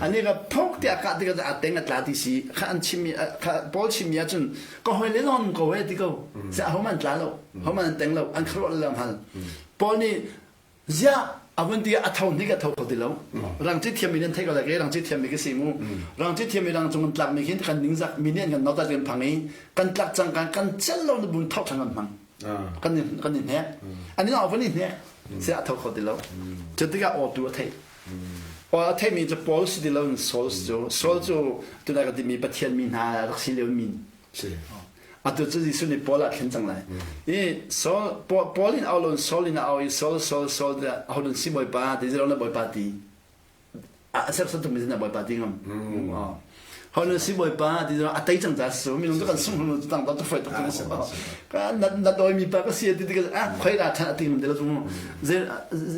Ani ka phok tiah kah tikah a teng a tla ti si. Kha an chimmi kha Paul chimmi ahcun ka hawi le lawng ko he ti ko. Seh ahohmanh an tla lo. Hohmanh an teng lo. An khuaruah le hal. Paul nih ziah a vun ti a tho hnik a tho kho ti lo. Rangci thiammi nan theih ko lai ke rangci thiammi ka si mu. Rangci thiammi rang cung an tlakmi khin kan ningzak mi nih an kan nautat kan phang i kan tlak cang kan kan cel lo na bun tho than kan hmang. Kan kan i hnek. An in van i hnek. Sia a tho kho ti lo. Cu tikah aw tu a theih. Aw a theihmi cu Paul si ti lo in Saul cu Saul cu tunai ka timi Pathian mi hna rak si lio min. Atu cu Jesuh nih Paul ah thlen cang lai. I Saul Paul in au lo Saul in a au i Saul Saul Saul tiah aho si Bawipa ti zero na Bawipa ti. A sersan tuk mi na Bawipa ti ngam. Ho na si Bawipa ti zero a tei cang ca su minung cu kan sung hnu tang ta foi tuk ka na na doi mi pa ka si ti ti ka ah khoi ra than ati ngam te lo cu ze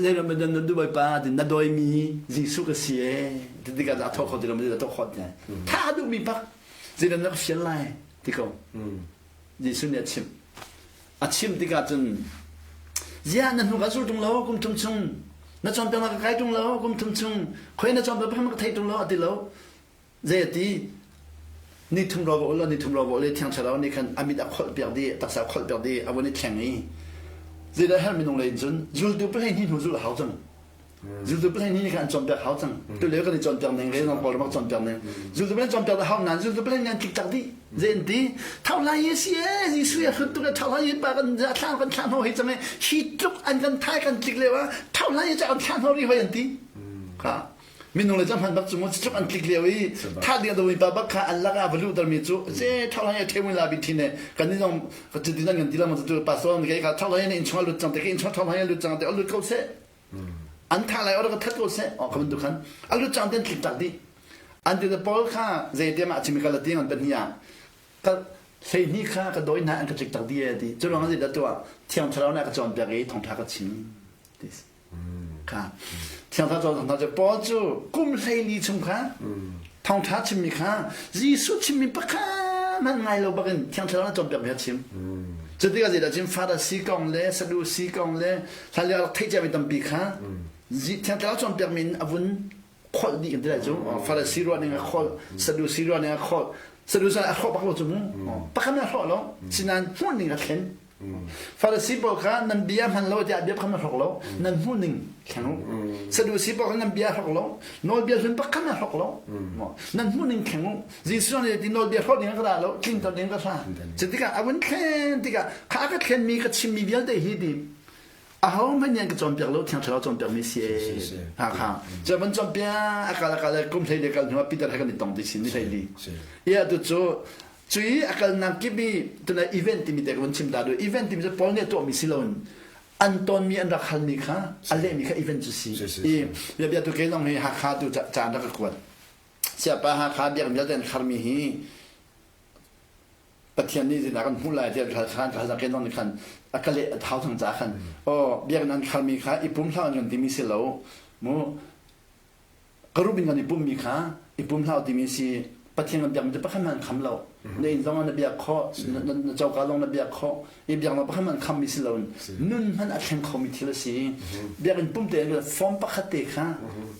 ze ram na du Bawipa ti na doi mi Jesuh ka si e ti ti ka a tho kho ti lo ma tho kho ti tha duh mi pak Zeidah na ka fial lai ti ko. Jesuh nih a chimh. A chimh tikah cun ziah na hnu ka zul ṭung lo kum thum chung na cawnpiaknak ka kai ṭung lo kum thum chung khoi na cawnpiak pakhat ka thei ṭung lo a ti lo. Zei a ti? Ni thum rawl va ul ni thum rawl va ul i thiang thlarau nih khan a mit a kholh piak dih taksa a kholh piak dih a vun i thleng i zeidah herh minung lei in cun zultu pahnih hnu zulh a hau cang. Zultu pahnih nih khan an cawnpiak hau cang. Tu lio kan i cawnpiak ning re nong pawl rak cawnpiak ning. Zultu pahnih cawnpiak hau nain zultu pahnih nih an tlik tak dih. Zei an ti? Tho lai ye si e Jesuh ya hrut tuk e tho lai ye pa kan za thlang kan thlang ho hi cang e hi tluk an kan thai kan tlik leo ah tho lai ye ca kan thlang ho ri hoi an ti. Kha minung le cang hman bak cu mu tluk an tlik leo i tha ding do mi pa bak kha an lak ah va luh ter mi cu ze tho lai ye thewin la bi thin e kan ni zong ka ti nan kan ti la mo tu pastor ke kha tho lai ye in chung lut cang te ke in chung tho lai ye lut cang te lut ko se An thah lai or ka that ko seh oh ka bantuk khan a lut cang ten tlik tak dih. An ti Paul kha zei te mah chimi kal ti ngan pahnih ah ka hleihnih kha ka dawi hna an ka tlik tak dih e ti. Cu ruang ah dah tuah thiang thlarau nih a ka cawnpiak i thawngtha ka chim ti. Kha thiang thlarau cawn thawngtha cu Paul cu kum 14 chung kha thawngtha chimmi kha Jesuh chimmi pakhat hmanh ngai lo bakin thiang thlarau nih cawnpiak mi a chim. Cu tikah zeidah chim Farasi kong le Sadusi kong le hlanlio rak theih ciami tampi kha Thiang Thlarau cawnpiakmi in a vun kholh dih kan ti lai cu. Farasi ruah ning a kholh, Sadusi ruah ning a kholh. Sadusi a hrawh bak lo cu mu. Pakhat a hrawh lo. Sinain hmuh ning a thlen. Farasi pawl kha nan bia hman lo tiah bia pakhat a hrawk lo. Nan hmuh ning thleng u. Sadusi pawl kha nan bia hrawk lo. Nawlbia hlun pakhat a hrawk lo. Nan hmuh ning thleng u. Jesuh nih ti nawlbia hrawh ding ka ra lo, tlinter ding ka ra. Cu tikah a vun thlen tikah kha a ka thlenmi ka chimmi vialte hi ti ahohmanh nih an ka cawnpiak lo thiang thlarau cawnpiakmi si e. Ha kha. Cu van cawnpiak a kal a kal kum hlei le kal hnu ah Peter he kan i tong ti si ni hlei li. Ia tu cu cui a kalnak kip i tuna event timi te ka vun chim ta du event timi cu Paul nih a tuahmi si loin an tonmi an rak halmi kha a lehmi kha event cu si. I bia bia tu ke zong hi Hakha tu caan rak ka kuat. Siapa Hakha biakinn vialte an kharmi hi Pathian nih zeidah kan hmuh lai tiah khan khan khan khan nih khan a ka leh a thau thang ca khan aw biakinn an kharmi kha i pum hlah an kan timi si lo mu ka rup in kan i pummi kha i pum hlah timi si. Pathian kan biakmi cu pakhat hmanh an kham lo. Na inn zong ah na biak khawh, na coka zong na biak khawh. I biaknak pakhat hmanh khammi si loin nun hmanh a thleng khomi thil a si. Biakinn pum te form pakhat te kha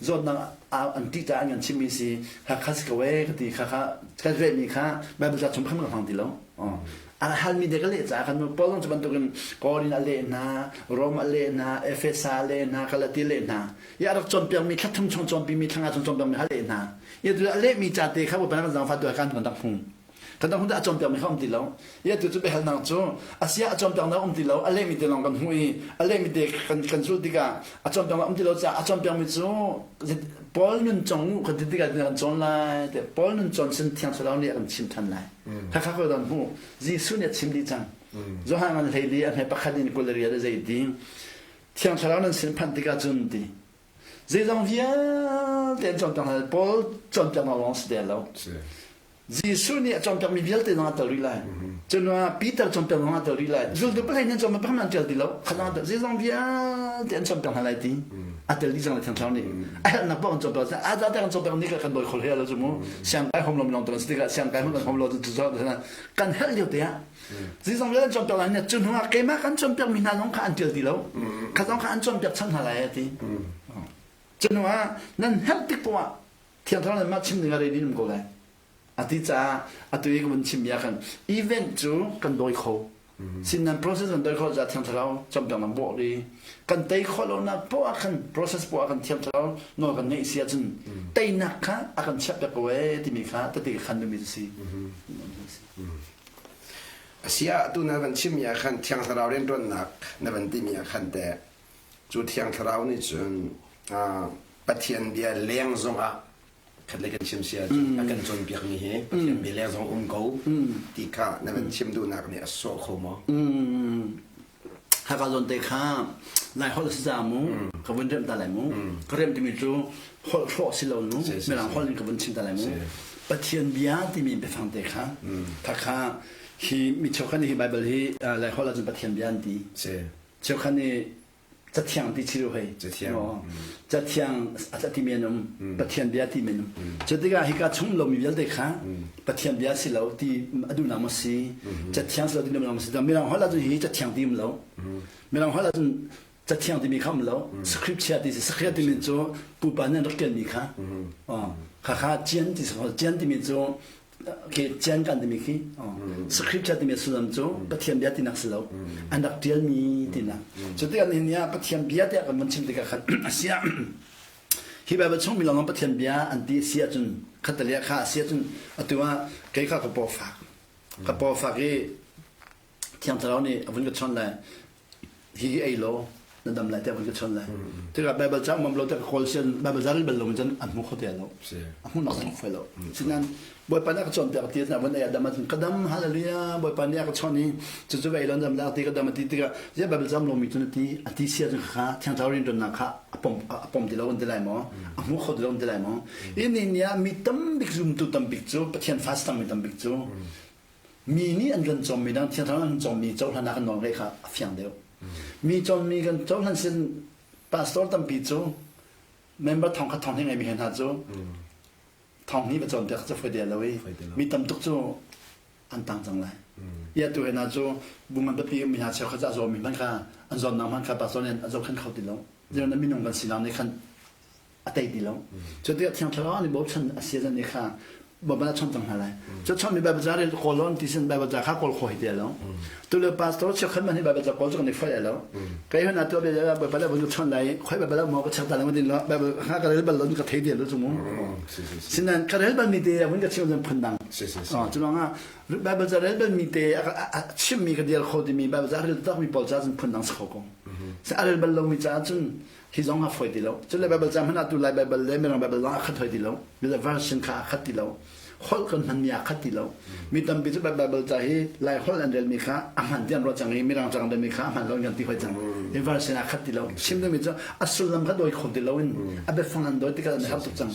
zawtnak an ṭih caah an kan chimmi si. Kha kha si ko ee ka ti kha kha ka rehmi kha Bible ca chung pakhat ka hmang ti lo. A halmi te ka leh caah khan Paul zong cu bantukin Korin a leh hna, Rom a leh hna, Efesa a leh hna, Galati a leh hna. I a rak cawnpiakmi thla thum chung cawnpimi thla nga chung cawnpiakmi kha a leh hna. I atu a lehmi ca te kha Bawipa kan zaangfah tu kan kan rak hmu. Kan rak hmu a cawnpiakmi kha um ti lo. I atu cu biahalnak cu a sia a cawnpiaknak um ti lo, a lehmi te lawng kan hmu i a lehmi te kan kan zulh tikah a cawnpiaknak um ti lo caah a cawnpiakmi cu Paul nun cong u kan ti tikah kan cawn lai te Paul nun cawn sin Thiang Thlarau nih a kan chim than lai. Kha kha ko dan hmu. Jesuh nih a chim dih cang. Johan ngan hlei li a hme pakhat in kul rial a zei ti. Thiang Thlarau nan sin phanh tikah cun ti. Zeizong vialte an cawnpiak hna Paul cawnpiaknak lawng si te lo. Jesuh nih a cawnpiakmi vialte zong a tel rih lai. Cun Peter cawnpiak zong a tel rih lai. Zultu pahnih nih cawnpiak pakhat an tel ti lo. Khat zeizong vialte an cawnpiak hna lai ti. A tel dih cang le Thiang Thlarau nih. A herhnak paoh an cawnpiak. A zate kan cawnpiak ni kan dawi khol he lo cu mu. Siangkai hom lo minung si tikah siangkai hom kan hom lo cu kan herh lio te ah Zeizong vialte an cawnpiak lai cu hnu ah keimah kan cawnpiak mi hna zong kha an ṭial ti lo. Kha zong kha an cawnpiak chan hna lai a ti. Cu hnu ah nan herh tik poah ah Thiang Thlarau nan mah chim ding ah ready um ko lai. A ti caah atu i ka vun chim bia khan event cu kan dawi kho. Sin nan process kan dawi kho caah Thiang Thlarau cawnpiak nan bawh ri. Kan tei khawh lonak poah ah khan process poah ah khan Thiang Thlarau nawl kan ngeih si ahcun teinak kha a kan chiahpiak ko ee timi kha tete ka khan duhmi cu si. Asiah atu na van chimmi ah khan Thiang Thlarau rianṭuannak na van timi ah khan teh cu Thiang Thlarau nih cun Pathian bia leng zongah khatlei kan chim si ahcun a kan cawnpiakmi hi Pathian bia leng zong um ko ti kha na van chim duhnak nih a sawh kho maw? Haka zawn te kha Lai holh si ca mu ka vun remh ta lai mu ka remh timi cu holh hrawh si lo nu mirang holh in ka vun chim ta lai mu Pathian bia timi biafang te kha kha kha hi mi cheukhat nih hi Bible hi Lai holh ahcun Pathian bia an ti cheukhat nih Cathiang ti chiru hei. Cathiang. Cathiang a timi an um. Pathian bia timi an um. Cu tikah hika chung lomi vialte kha Pathian bia si lo ti a duhnak maw si? Cathiang si lo ti duhnak maw si? Mirang holh ahcun hi cathiang ti um lo. Mirang holh ahcun cathiang timi kha um lo. Scripture ti si. Scripture timi cu pupa nih an rak ṭialmi kha. Kha kha cian ti si. Cian timi cu khi cian kan timi khi scripture timi sullam cu Pathian bia tinak si lo an rak tialmi tinak cu tikah nihin ah Pathian bia tiah kan vun chim tikah khan asiah hi Bible chung mi lawng Pathian bia an ti si ahcun khattalia kha a si ahcun atu ah kei kha ka paw fak ka paw fak i Thiang Thlarau nih a vun ka chawnh lai hi hi ei law na dam lai tiah vun ka chawnh lai tikah Bible ca umam lo tiah ka kawl sian Bible ca rel bal lo cun an hmu kho te lo a hmu nak zong fai lo sinain Bawipa nih a ka cawnpiak ti a vun ei a dam ahcun ka dam hallelujah Bawipa nih a ka chawnh i cucu va ei law na dam lai ti ka dam a ti tikah ziah Bible cam lomi cun a ti a ti sia cun kha Thiang Thlarau rianṭuannak kha a pom a pom ti lo kan ti lai maw a hmu kho ti lo kan ti lai maw ini ni ah mi tambik zumtu tambik cu Pathian fa si cangmi tambik cu Mi nih an kan cawmmi dang Thiang Thlarau an cawmmi cohlan ah kan nawl ngeih kha a fiang deuh. Mi cawmmi kan cohlan sin pastor tampi cu member thong khat thong hnih ngeimi he hna cu thong hnih va cawnpiak cu foi lo i mi tam tuk cu an tang cang lai. Ia tu he hna cu bu ngan pipi mi hna cheukhat a zawmi hmanh kha an zawnnak hmanh kha pastor nih a zohkhenh kho ti lo. Zeirun minung kan sinak nih khan a tei ti lo. Cu tikah Thiang Thlarau nih bochan a si zan nih kha Baibal a chawnh cang hna lai. Cu chawnh mi Baibal ca rel kawl lo ti sin Baibal ca kha kawl kho hi ti lo. Tu le pastor cheukhat man hi Baibal ca kawl cu kan i foih lo. Kei hon atu bia Baibal a vun chawnh lai khoi Baibal mo ka chak ta lang din lo Baibal kha ka rel bal lo ka thei ti lo cu mu. Sinan ka rel bal mi te a vun ka chim zan phun dang. Cu lawngah Baibal ca rel bal mi te a chim mi ka dial kho timi Baibal ca rel tak mi pawl ca cun phun dang si kho ko. A rel bal lo mi ca cun hi zong a fawi ti lo. Cule Baibal ca hmanh ah tu Lai Baibal le Mirang Baibal zong a khat hoi ti lo. Mizo version kha a khat ti lo. Holh kan hmanmi a khat ti lo. Mi tampi cu Baibal ca hi Lai holh an relmi kha a hman ti an ruah cang i Mirang ca an relmi kha a hman lo in kan ti hoi cang. Hi version a khat ti lo. Chim duhmi cu a sullam kha dawi kho ti lo in a biafang an dawi tikah an har tuk cang.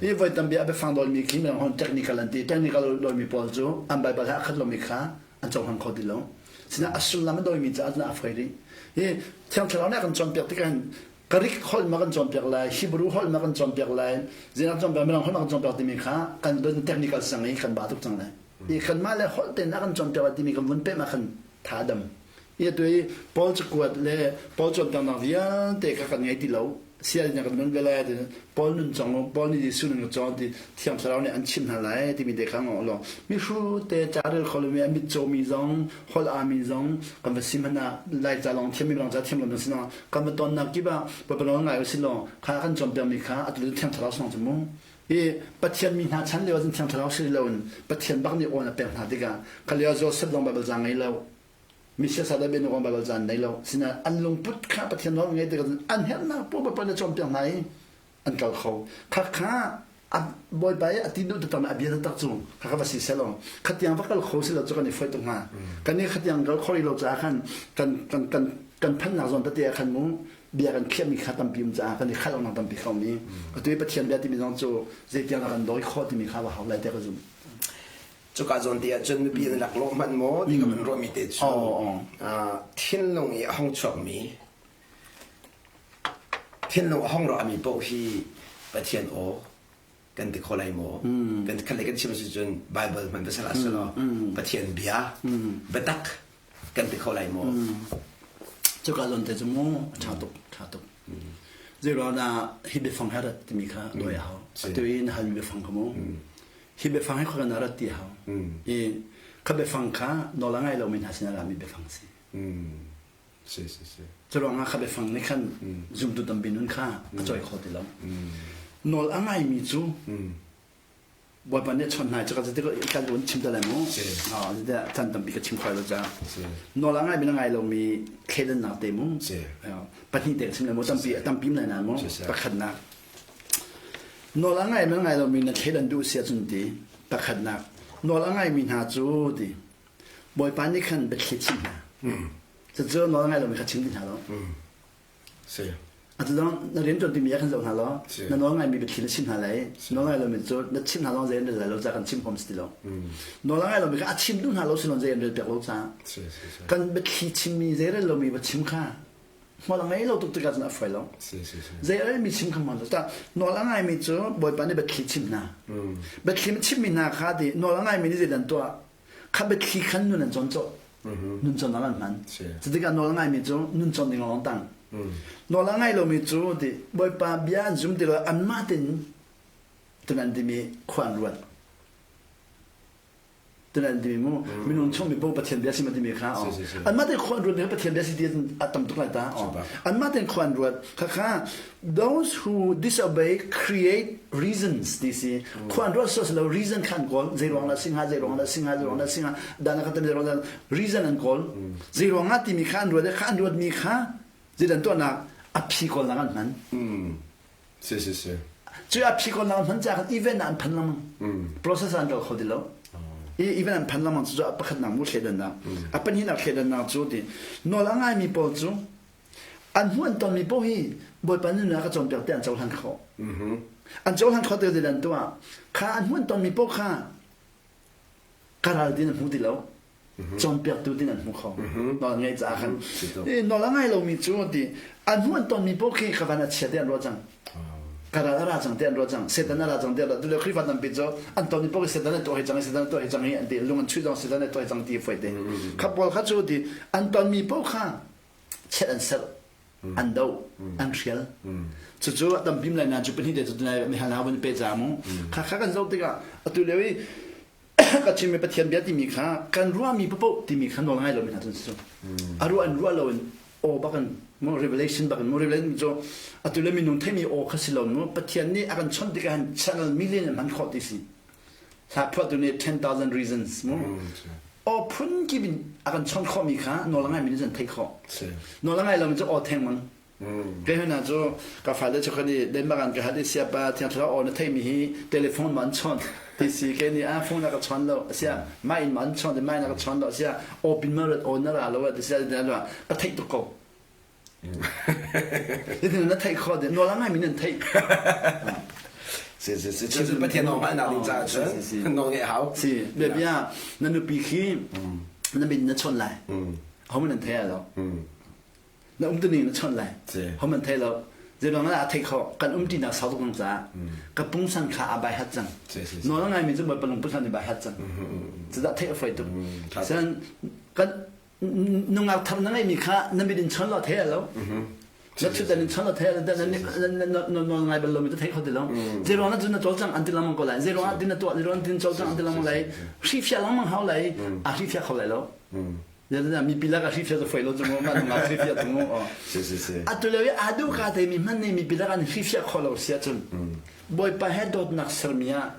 Hi voi tampi a biafang dawimi khi Mirang holh technical an ti. Technical dawimi pawl cu an Baibal he a khat lomi kha an cohlang kho ti lo. Sinain a sullam a dawimi caah cun a fawi rih. Hi Thiang Thlarau nih a kan cawnpiak tikah hin Greek holh ma kan cawnpiak lai, Hebrew holh ma kan cawnpiak lai, zeinak cawnpiak, Mirang holh ma kan cawnpiak timi kha kan don technical sang i kan ba tuk cang lai. I kanmah le holh tein a kan cawnpiak lai timi kan vun peh ma khan tha dam. I atu i Paul cakuat le Paul cawnpiaknak vialte kha kan ngei ti lo. Sial in kan nun ve lai ti Paul nun cong Paul nih Jesuh nun ka cawn ti Thiang Thlarau nih an chimh hna lai timi te kha ngawh law mihru te ca rel kho lomi a mit cawmi zong holh ami zong kan va sim hna lai ca lawng thiammi lawng ca thiam lo si no kan va tonnak kip ah papalong ngai usih law kha kan cawnpiakmi kha atu Thiang Thlarau song cu mu i Pathian mi hna chan lio cun Thiang Thlarau si loin Pathian bak nih awn a pek hna tikah kha lio Joseph zong Baibal ca ngei lo Messiah da ben kong Baibal ca nei lo sinain an lungput kha Pathian nawl ngei tikah an herhnak poah Bawipa nih a cawnpiak hna i an kal kho kha kha a Bawipa i a ti duh taktak a bia taktak cu kha kha va si selaw khatiang va kal kho si lo cu kan i foih tuk hnga kan i khatiang kal kho rih lo caah khan kan kan kan kan phannak zawn tete ah khan mu bia kan khiahmi kha tampi um caah kan i khalh awknak tampi kha um i atu i Pathian bia timi zong cu zeitiang dah kan dawi khawh timi kha va hau lai tiah ka zumh. Cuka zawn te ahcun mipi an rak lawh hmanh maw ti ka van ruahmi te cu thinlung i a hung chuakmi thinlung a hung rami paoh hi Pathian aw kan ti kho lai maw? Kan khat le kan chim si cun Bible hmanh va salah selaw Pathian bia biatak kan ti kho lai maw? Cuka zawn te cu mu ṭha tuk ṭha tuk. Zeiruang dah hi biafang he rat timi kha dawi a hau. Atu i na halmi biafang kha mu. Hi biafang hi khua kan rat ti a hau. I kha biafang kha nawl a ngai lomi hna sinah rami biafang a si. Si si si. Curuangah kha biafang nih khan zumtu tampi nun kha a cawi kho ti lo. Nawl a ngaimi cu Bawipa nih a chawnh hna cu ka kan un chim te lai mu. Chan tampi ka chim khoi lo ca. Nawl a ngaimi na ngai lomi thleidannak te mu. Pahnih te ka chim lai mu tampi tampi lai na mu. Pakhatnak. Nawl a ngaimi na ngai lomi na thleidan duh sia cun ti. Pakhatnak. Nawl a ngaimi hna cu ti. Bawipa nih khan biathli chim hna. Cucu nawl ngai lomi kha chim ti hna lo. Si. Atu dang na rian ṭuan timi ah khan zoh hna law na nawl ngaimi biathli na chim hna lai. Nawl ngai lomi cu na chim hna lawng zei an rel lai lo ca kan chim huam si ti lo. Nawl ngai lomi kha a chim duh hna lo si zei an rel piak lo ca. Kan biathli chimmi zei rel lomi va chim kha hmual a ngei lo tuk tikah cun a fawi lo. Zei a relmi chim kha hmual lo. Ta nawl a ngaimi cu Bawipa nih biathli chim hna. Biathli chimmi hna kha ti nawl a ngaimi nih zei dan tuah kha biathli khan nun an cawn cawh. Nun cawn an hman. Cutikah nawl a ngaimi cu nun cawn ding lawng tang. Nawl a ngai lomi cu ti Bawipa bia an zum ti lo anmah tin tunan timi khua an ruat. Tunan timi mu minung chung mi paoh Pathian bia si ma timi kha anmah tein khua an ruat mi kha Pathian bia si ti a tam tuk lai ta. Anmah tein khua an ruat. Khakha those who disobey create reasons ti si. Khua an ruat so lo reason kha an kawl. Zei ruang dah si hnga, zei ruang dah si hnga, zei ruang dah si hnga. Dan ka tam zei ruang dah reason an kawl. Zei ruang ah timi kha an ruat kha an ruat mi kha zeidan tuahnak a phi kawlnak an hman. Si si si. Cu a phi kawlnak an hman caah khan event ah an phan lengmang. Process an kal kho ti lo. I event an phan lengmang cu a pakhatnak mu thleidannak. A pahnihnak thleidannak cu ti nawl a ngaimi pawl cu an hmuh an tonmi paoh hi Bawipa nunnak a cawnpiak te an cohlan khawh. An cohlan khawh te an tuah. Kha an hmuh an tonmi paoh kha ka ral din an hmu ti lo. Cawnpiaktu din an hmu kho. Nawl ngeih caah khan. Nawl a ngai lomi cu ti an hmuh an tonmi paoh khi ka van a chia te an ruah cang. Ka ral a ra cang te an ruah cang. Satan a ra cang te an ruah. Tulio Khrihfa tampi cu an tonmi paoh khi Satan a tuah hi cang, Satan a tuah hi cang hi an ti. Lung an chuih zong Satan a tuah hi cang ti foi te. Kha pawl kha cu ti an tonmi paoh kha chiat an serh an doh an hrial cucu a tam lai na cu pahnih te cu mihal hna van pe ca mu kha kha kan zoh tikah atu lio i ka chimmi Pathian bia timi kha kan ruahmi papoh timi kha nawl ngai lomi hna cun si a ruah in ruah loin aw bakin mu revelation bakin mu revelation cu atu le minung theimi aw kha si lo mu Pathian nih a kan chawnh tikah han channel million in hman khawh ti si Hla phuahtu nih 10,000 reasons mu. Aw phun kip in a kan chawnh khawhmi kha nawl a ngaimi nih cun theih khawh. Nawl a ngai lomi cu aw theng mang. Kei hna cu ka fale cu khan i Denmark an ka hal i siapa thiang thlarau aw na theimi hi telephone ma an chawnh ti si ke nih a phone a ka chawn lo asia mah in ma an chawn mah in a ka chawn lo asia aw pin ma rat aw na ra lo ti sia ka theih tuk ko Hitin na theih khawh ding nawl a ngaimi nan theih. Si si si cun Pathian nawl hngalhnak ding caah cun nawl ngeih hau. Si bia bia na nupi khi na min na chawnh lai. Ho man nan thei lo. Na um tuning na chawnh lai. Ho man thei lo. Zeiruang ah a theih khawh kan umṭinak sau tuk cang caah ka pungsan kha aa bai hat cang. Nawl a ngaimi cu Bawipa lungput nih bai hat cang. Cudah theih a fawi tuk. Sen kan nungak thar na ngeihmi kha na mit in chon law thei lo. Na thutdan in chon law thei lo. Na nawl ngai bal lomi tu thei kho ti lo. Zeiruang ah cun na cawlcang an ti lengmang ko lai. Zeiruang ah tin na tuah, zeiruang tin cawlcang an ti lengmang lai. Hrifiah lengmang hau lai. A hrifiah kho lai lo. Mipi lak ah hrifiah cu foi lo cu mu mah nungak hrifiah cu mu Si si si. Atu lio i aa duh ka te mi hmanh nih mipi lak an hrifiah khawh lo si ahcun Bawipa he dawtnak sermi ah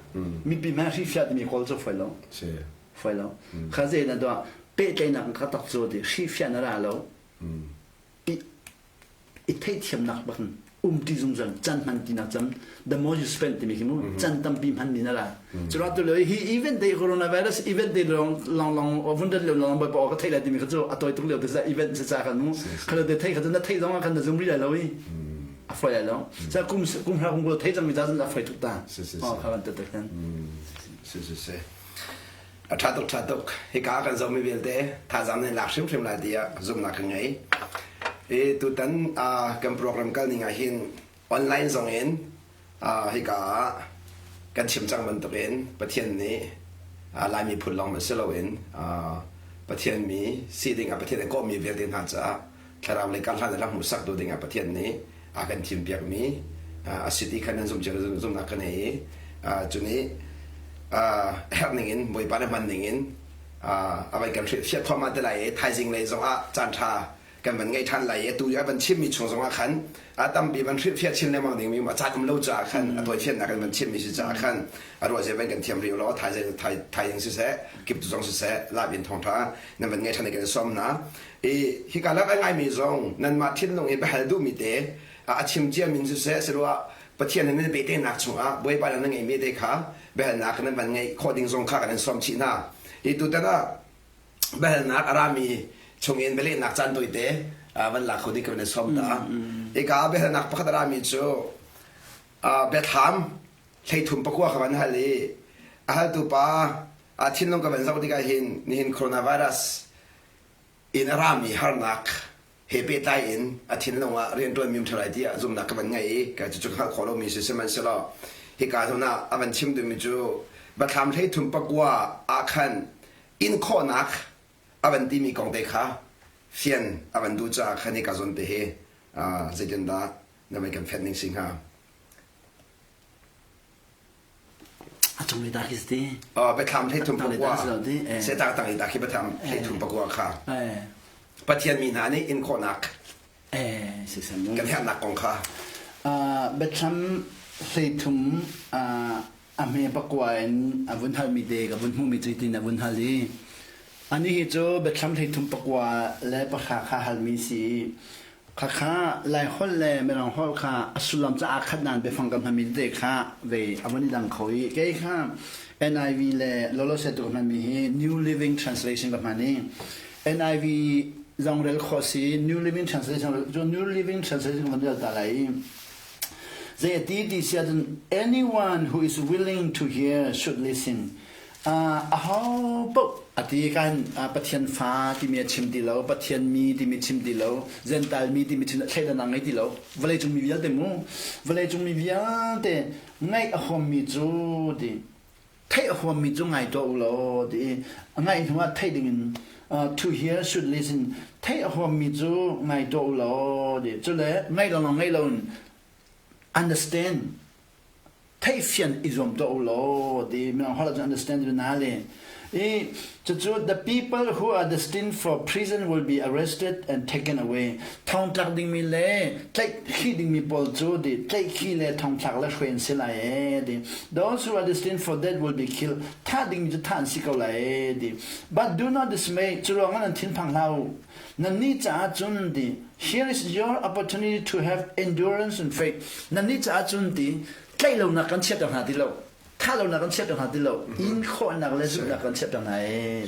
mipi hmanh hrifiah timi kawl cu foi lo. Si. Foi lo. Kha zei na tuah pehtlaihnak ka tak cu ti hrifiah na ra lo. I theihthiamnak bak in umṭi zungzal can hman tinak cam the more you spend timi khi mu can tampi hman mi na la cura tu le hi event day coronavirus event day long long long vun dat long long pa ka thei lai timi kha cu a toi tuk lio te sa event sa cha kan mu khalo te thei kha cu na thei zong ah khan na zum ri lai lo i a foi lai lo sa kum kum hra kum ko thei cang mi ta a foi tuk ta oh kha kan te te khan si si si A ṭha tuk, ṭha tuk. Hika kan zohmi vialte thazaang nan lak hrimhrim lai tiah zumhnak ka ngei. I tutan kan program kal ning ah hin online zong in hika ah kan chim cang bantukin Pathian nih Lai miphun lawng si loin Pathian mi si ding ah Pathian a kawhmi vialte hna caah thlarau lei karhlan le hmuhsak tu ding ah Pathian nih a kan thimpiakmi a si ti kha nan zumh cio zumhnak ka nei i cu nih herh ning in Bawipa nih hman ning in a vai kan hrilhfiah thluahmah te lai i thaizing lei zong ah caan ṭha kan van ngei ṭhan lai i atu a van chimmi chung zong ah khan a tampi van hrilhfiah chin lengmang dingmi a caan um lo caah khan a tawifiannak kan van chimmi si caah khan a ruah zia van kan thiam rih lo thaizing thaizing siseh kiptu zong siseh lap in thawngṭha nan van ngei ṭhan i kan sawm hna I hika lak a ngaimi zong nanmah thinlung i biahal duhmi te a chim ciami in siseh siloah Pathian he nan pehtlaihnak chungah Bawipa nan ngeihmi te kha biahalnak nan van ngeih khawh ding zong kha kan in sawm chih hna. Hi tutan ah biahalnak a rami chungin bialehnak caan tawite van lak kho ding kan in sawm ta. Hika ah biahalnak pakhat a rami cu biathlam 33 pakua kha van hal i a haltu pa a thinlung ka van zoh tikah hin nihin coronavirus in a rami harnak he pehtlai in a thinlung ah rianṭuan mi um ṭha lai tiah zumhnak ka van ngei i ka cucu ka hngalh khawh lomi si sihmanhsehlaw hika zawn ah a van chim duhmi cu Biathlam 33 pakua ah khan in khawhnak a van timi kong te kha fian a van duh caah khan hika zawn te hi zeitindah na van kan fenh ning si hnga? A cung i dah khi si ti? Biathlam 33 pakua. Sehtak tang i dah khi biathlam 33 pakua kha. Pathian mi hna nih in khawhnak kan herhnak kong kha. Biathlam 33 a hme pakua in a vun halmi te ka vun hmuhmi cu hitin a vun hal i ani hi cu biathlam 33 pakua le pahra kha halmi si Khakha Laiholh le Mirang holh kha a sullam cu aa khat nain biafang kan hmanmi tete kha ve a vun i dang kho i kei kha NIV le Lolose tu ka hmanmi hi New Living Translation ka hman i NIV zong rel khawh si New Living Translation cu New Living Translation ka van rel ta lai i zei a ti ti si ahcun anyone who is willing to hear should listen Aho paoh a ti kan Pathian fa timi a chim ti lo, Pathian mi timi chim ti lo, Jentail mi timi chim thleidan a ngei ti lo. Vawleicung mi vialte mu, vawleicung mi vialte ngaih a huammi cu ti theih a huammi cu ngai tuah u law ti ngaih hnu ah theih dingin to hear should listen theih a huammi cu ngai tuah u law ti cule ngaih lawng ngaih lo in understand theihfian i zuam tuah u law ti mirang holh ahcun understand ti na le i cucu the people who are destined for prison will be arrested and taken away thongtlak dingmi le tlaihkhih dingmi pawl cu ti tlaihkhih le thongthlak le hruai an si lai e ti those who are destined for death will be killed thah dingmi cu thah an si ko lai e ti but do not dismay cu ruangah nan thinphang hlah u nannih caah cun ti Here is your opportunity to have endurance and faith. Nannih caah cun ti tlaih lonak kan chiahter hna ti lo. Thah lonak kan chiahter hna ti lo. In khawhnak le zumhnak kan chiahter hna ee.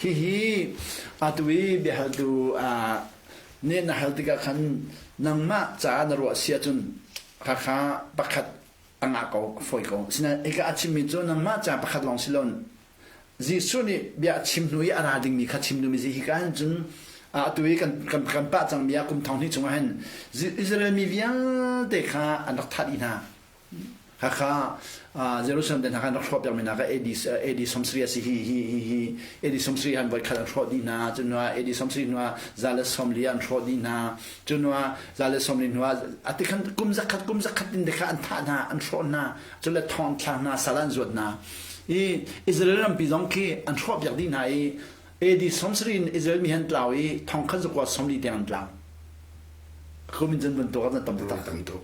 Hihi atu i biahaltu nih na hal tikah khan nangmah caah na ruah si ahcun khakha pakhat a ngah ko, a fawi ko. Sinain hika a chimmi cu nangmah ca pakhat lawng si loin Jesuh nih bia a chim hnu i a ra dingmi kha chim duhmi si hika hin cun Atu i kan kan kan pah cangmi ah kum thong hnih chungah hin Israel mi vialte kha an rak thah dih hna. Hakha Jerusalem te hna kha an rak hrawh piakmi hna kha AD AD 70 a si hi hi hi hi AD 70 han voi khat an hrawh dih hna cu hnu ah AD 70 hnu ah 140 an hrawh dih hna cu hnu ah 140 hnu ah ati khan kum zakhat kum zakhat in te kha an thah hna an hrawh hna cu le thong thlak hna sal an zuat hna i Israel rampi zong khi an hrawh piak dih hna i AD 70 in Israel mi han tlau i thong khat zakua 40 tiang an tlau kum in cun bantuk ah tam taktak tam tuk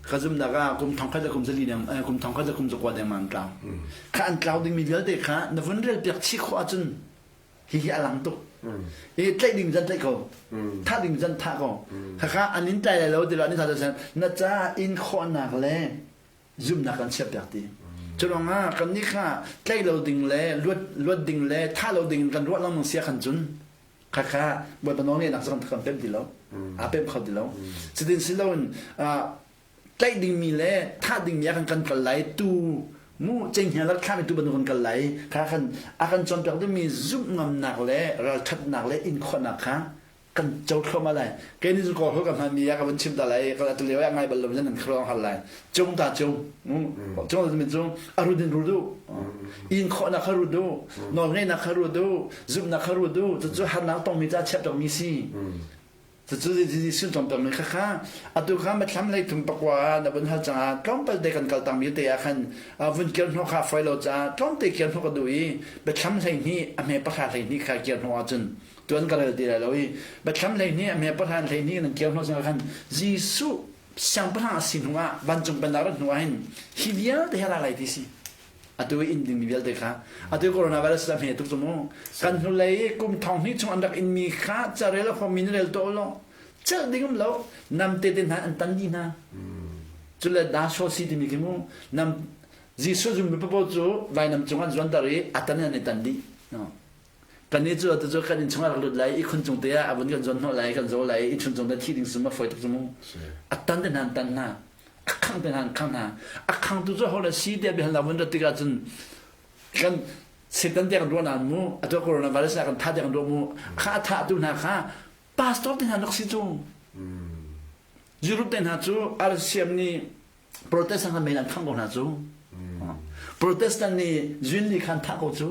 ka zumnak ah kum thong khat le kum zali deng kum thong khat le kum zakua deng an tlau kha an tlau dingmi vialte kha na vun rel piak chih khawh ahcun hi hi a lang tuk i tlaih ding zan tlaih ko thah ding zan thah ko khakha an in tlai lai lo ti lo an in thah na ca in khawhnak le zumnak kan chiah piak ti cu ruangah kan nih kha tlaih lo ding le luat luat ding le thah lo ding in kan ruah lengmang sia khan cun khakha Bawipa nawlngeihnak cu kan pem ti lo aa pem kho ti lo cutin si loin tlaih dingmi le thah dingmi ah kan kan kal lai tu mu cenghngia lak thlami tu bantuk kan kal lai kha kan a kan cawnpiak dingmi zumh ngamnak le ralṭhatnak le inkhawhnak kha kan co thluahmah lai kei nih kaw ka hman mi ah ka vun chim ta lai ka tu lio ah ngai bal lo nan khrong hal lai cung ta cung cung ta min cung a rut in rut u in khawhnak kha rut u nawl ngeihnak kha rut u zumhnak kha rut u cucu harnak tongmi ca chiap mi si cucu Jesuh cawnpiak mi kha kha atu kha mathlam lei thum pakua na vun hal cangah tlawmpal te kan kal tang mi te ah khan vun kir hnawh kha foi lo caah tlawmte kir hnawh ka duh i biathlam 12 a hme pahra 12 kha kir hnawh ahcun tuan ka rel ti lai lo i biathlam 12 a hme pahra 12 nan kir hnawh cangah khan Jesuh siangpahrang a si hnu ah vancung pennak rat hnu ah hin hi vialte hi ra lai ti si atu i inn dingmi vialte kha atu coronavirus a hme tuk cu mu kan hnulei kum thong hnih chung an rak inmi kha carel a huammi na rel to lo celh ding um lo nam te te hna an tan dih hna cule da shaw si timi khi mu nam Jesuh zummi papo cu vainam cung an zuanter i a tan an i tan dih no Kannih cu atu cu kan inn chungah rak lut lai i khun cung te ah a vun kan zuan hnawh lai kan zaw lai i chun cung te thi ding sum a fawi tuk cu mu. A tan te hna an tan hna. A khang te hna an khang hna. A khangtu cu ho le si tiah biahal vun rat tikah cun kan Satan te kan ruah nain mu atu coronavirus ah kan tha te kan ruah mu kha a tha tu hna kha pastor te hna nok si cu Europe te hna cu RCM nih Protestant kha men an khangh ko hna cu. Protestant nih Zwingli kha an thah ko cu.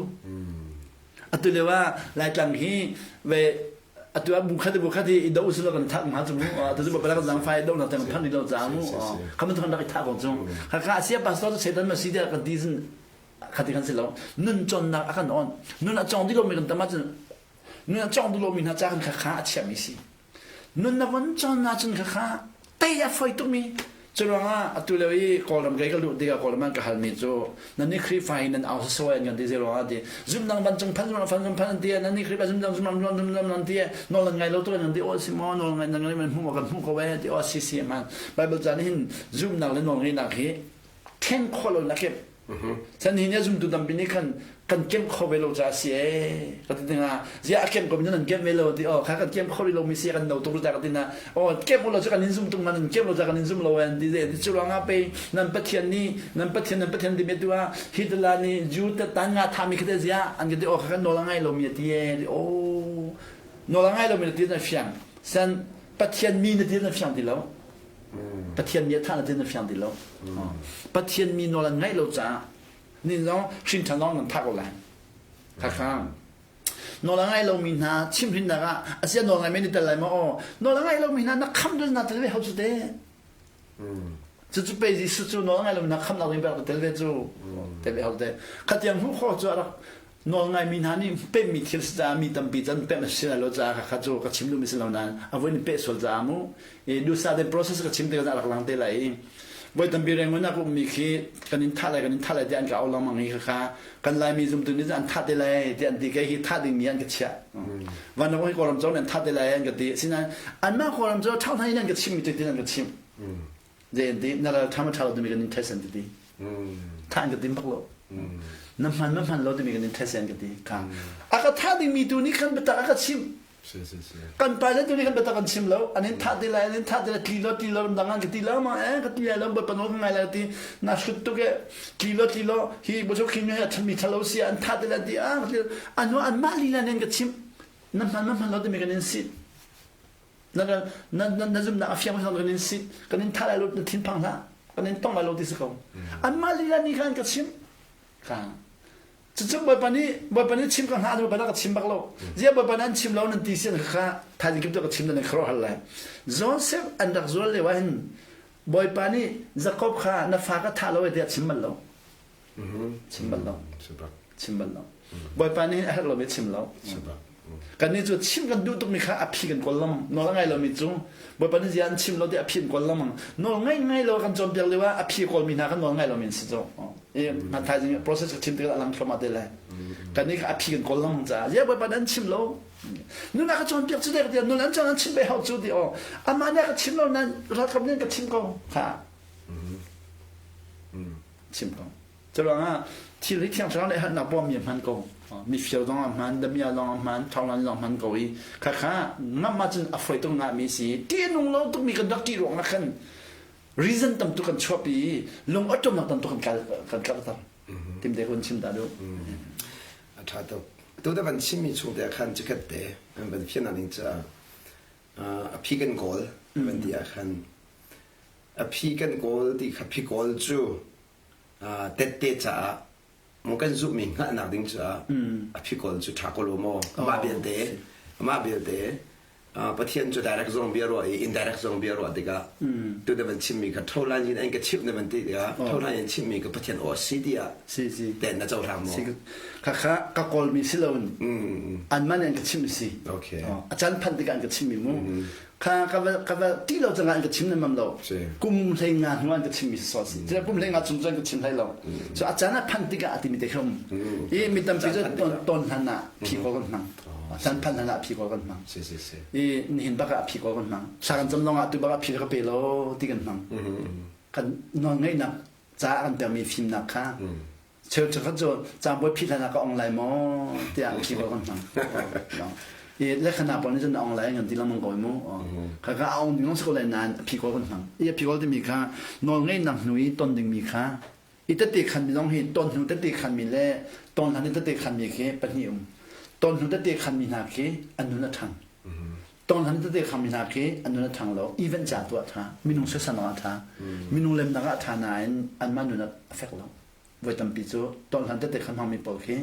Atu lio ah Laitlang hi ve atu ah bu khat bu khat hi i do usilo kan thah hnga cu mu atu cu bapala kan zangfai do na teng phan lo ca mu khaman tu kan rak i thah ko cu kha kha asia pastor cu setan ma si tiah kan ti sin khati kan si lo nun cawnnak a kan on nun a cawng dih lomi kan tam ahcun nun a cawng duh lomi hna ca kan kha kha a chiahmi si Nun na von cawn ahcun khakha tei a fawi tukmi. Cu ruangah atu lio i Kawlram kei ka luh tikah Kawlram an ka halmi cu nan nih Khrihfa hi nan au sasawi an kan ti zei ruangah ti zumdang vancung phan zumdang phan phan an ti nan nih Khrihfa zumdang zumdang zumdang zumdang an ti nawl an ngai lo tuk an ti aw si maw nawl ngai nan ngai man hmu kan hmuh ko eh ti aw si si man Bible ca nih hin zumnak le nawl ngeihnak hi thleng khawh lo na kemh San hi nih zumtu tampi nih khan kan kemh kho ve lo caah si ee ka ti dingah ziah a kemh ko mi nan kemh ve lo ti oh kha kan kemh kho rih lo mi si kan no tuk ta ka ti na oh kemh lo cu kan in zum tung nan kemh lo ca kan in zum lo an ti ti cu ruangah pe nan pathian nih nan pathian nan pathian ti me tu ah Hitler nih Jew te tan nga tha mi khate ziah an ka ti oh kha kan nawl a ngai lo mi ti e oh nawl a ngai lo mi ti na fiang san pathian mi na ti na fiang ti lo Pathian mi a thah na ti na fiang ti lo. Pathian mi nawl an ngaih lo caah nin zong hrin ṭhan zong nan thah ko lai. Khakha nawl a ngai lomi hna chimhrinnak ah asia nawl ngai men i tel lai maw aw nawl a ngai lomi hna na kham dul na tel ve ho cu te cucu pei Jesuh cu nawl ngai lomi hna khamnak ding pek tel ve cu tel ve ho te khatiang hmuh khawh cu a rak nawl ngaimi hna nih pemmi thil si caah mi tampi can pemh a si lai lo caah kha cu ka chim duhmi si lo nain a voi in peh sual caah mu i dusa den process ka chim tikah a rak lang te lai i voi tampi Rangoon ah ka ummi khi kan in thah lai kan in thah lai tiah an ka au lengmang i kha kan Laimi zumtu nih an thah te lai tiah an ti kei hi thah dingmi an ka chiah van hi Kawlram cu an thah te lai an ka ti asinain anmah Kawlram cu ṭhau hna in an ka chimmi tu tin an ka chim Zei an ti na ral ṭha ma ṭha lo timi kan in test an ti ti. Thah an ka tim bak lo. Na hman ma hman lo timi kan in test an ka ti. Kha. A ka thah dingmi tu nih khan biatak a ka chimh. Kan pa le tu nih khan biatak an chim lo. An in thah ti lai, an in thah ti lai, tli lo tli lo dang an ka ti lo ma eh ka ti lai lo bawipa nawl ka ngai lai ti. Na hrut tuk eh tli lo tli lo hi bu khi mi a mi thalo si an thah ti lai ti ah anu an mah lila nen ka chimh. Na hman na hman lo timi kan in sit. Na na na na zumnak a fiang kan in sit. Kan in tha lai lo na thinphang hlah. Kan in tong lai lo ti si ko. Anmah lila nih khan ka chim. Kha. Cucu Bawipa nih Bawipa nih chim ka hngah Bawipa nih ka chim bak lo. Ziah Bawipa nih an chim lo nan ti si kha thaizing kip ka chim nan khuaruah hal lai. Joseph an rak zual lio ah hin Bawipa nih Jakob kha na fa ka thah lo tiah chim bal lo. Chim bal lo. Chim bal lo. Bawipa nih a herh lomi chim lo. Kannih cu chim kan duh tukmi kha a phi kan kawl lengmang. Nawl a ngai lomi cu Bawipa nih ziah an chim lo tiah a phi an kawl lengmang. Nawl ngai ngai lo kan cawnpiak lio ah a phi kawlmi hna kan nawl ngai lomi an si cu. I thaizing process ka chim tikah a lang thluahmah te lai. Kannih kha a phi kan kawl lengmang caah ziah Bawipa nih an chim lo. Nun a ka cawnpiak cu dek tiah nun an cawn an chim ve hau cu ti aw. Amah nih a ka chim lo nain ralkap nih an ka chim ko. Kha. Chim ko. Curuangah thil hi Thiang Thlarau nih halnak bawmmi a hman ko. Mifir zong a hman, damia zong a hman, thawnglan zong a hman ko i khakha ngamh ahcun a fawi tuk ngahmi si. Ṭih a nung lo tukmi kan rak ṭih ruangah khan reason tam tuk kan chuahpi i lung awṭawmnak tam tuk kan kal kan karhter. Tim te kun chim ta duh. A ṭha tuk. Tu te van chimmi chung te khan chikkhat te an van fian ning caah a phi kan kawl van ti ah khan a phi kan kawl ti kha phi kawl cu tette caah maw kan zumhmi hngalhnak ding caah a phikawl cu ṭha ko lo maw amah belte amah belte Pathian cu direct zong bia ruah i indirect zong bia ruah tikah tu na van chimmi kha tholan in an ka chimh na van ti tikah tholan in chimmi ka Pathian aw si tiah si te na cohlang maw kha kha ka kawlmi si loin anmah nih an ka chimh si okay a caan phanh tikah an ka chimmi mu kha ka va ka va ti lo cangah an ka chim nemam lo kum hlei nga hnu an ka chim mi so si cun kum hlei nga chung cun ka chim hlei lo so a caan a phan tikah a timi te kha um i mi tampi cu ton hlan ah phi ko kan hmang caan phan hlan ah phi ko kan hmang si si si i nihin bak ah phi ko kan hmang thla kan cam lawng ah tu bak ah phi ka pe lo ti kan hmang kan nawl ngeihnak ca kan pekmi fimnak kha Cheu cheukhat cu caangbawi phih hlan ah ka ong lai maw tiah khi ko kan hmang. I lekhana pawl nih cun na ong lai ngan ti lengmang ko mu. Kha kha a ong ding lawng si ko lai nain a phi ko kan hmang. I a phi ko timi kha nawl ngeihnak hnu i ton dingmi kha i tete khan mi zong hi ton hnu tete khan mi le ton hlan i tete khan mi khi pahnih um. Ton hnu tete khan mi hna khi an nun a ṭhang. Ton hlan tete khan mi hna khi an nun a ṭhang lo. Event ca tu a ṭha. Minung soisan ah a ṭha. Minung lemnak ah a ṭha nain anmah nun a fek lo. Voi tampi cu tonhlan tete kha hmangmi pawl khi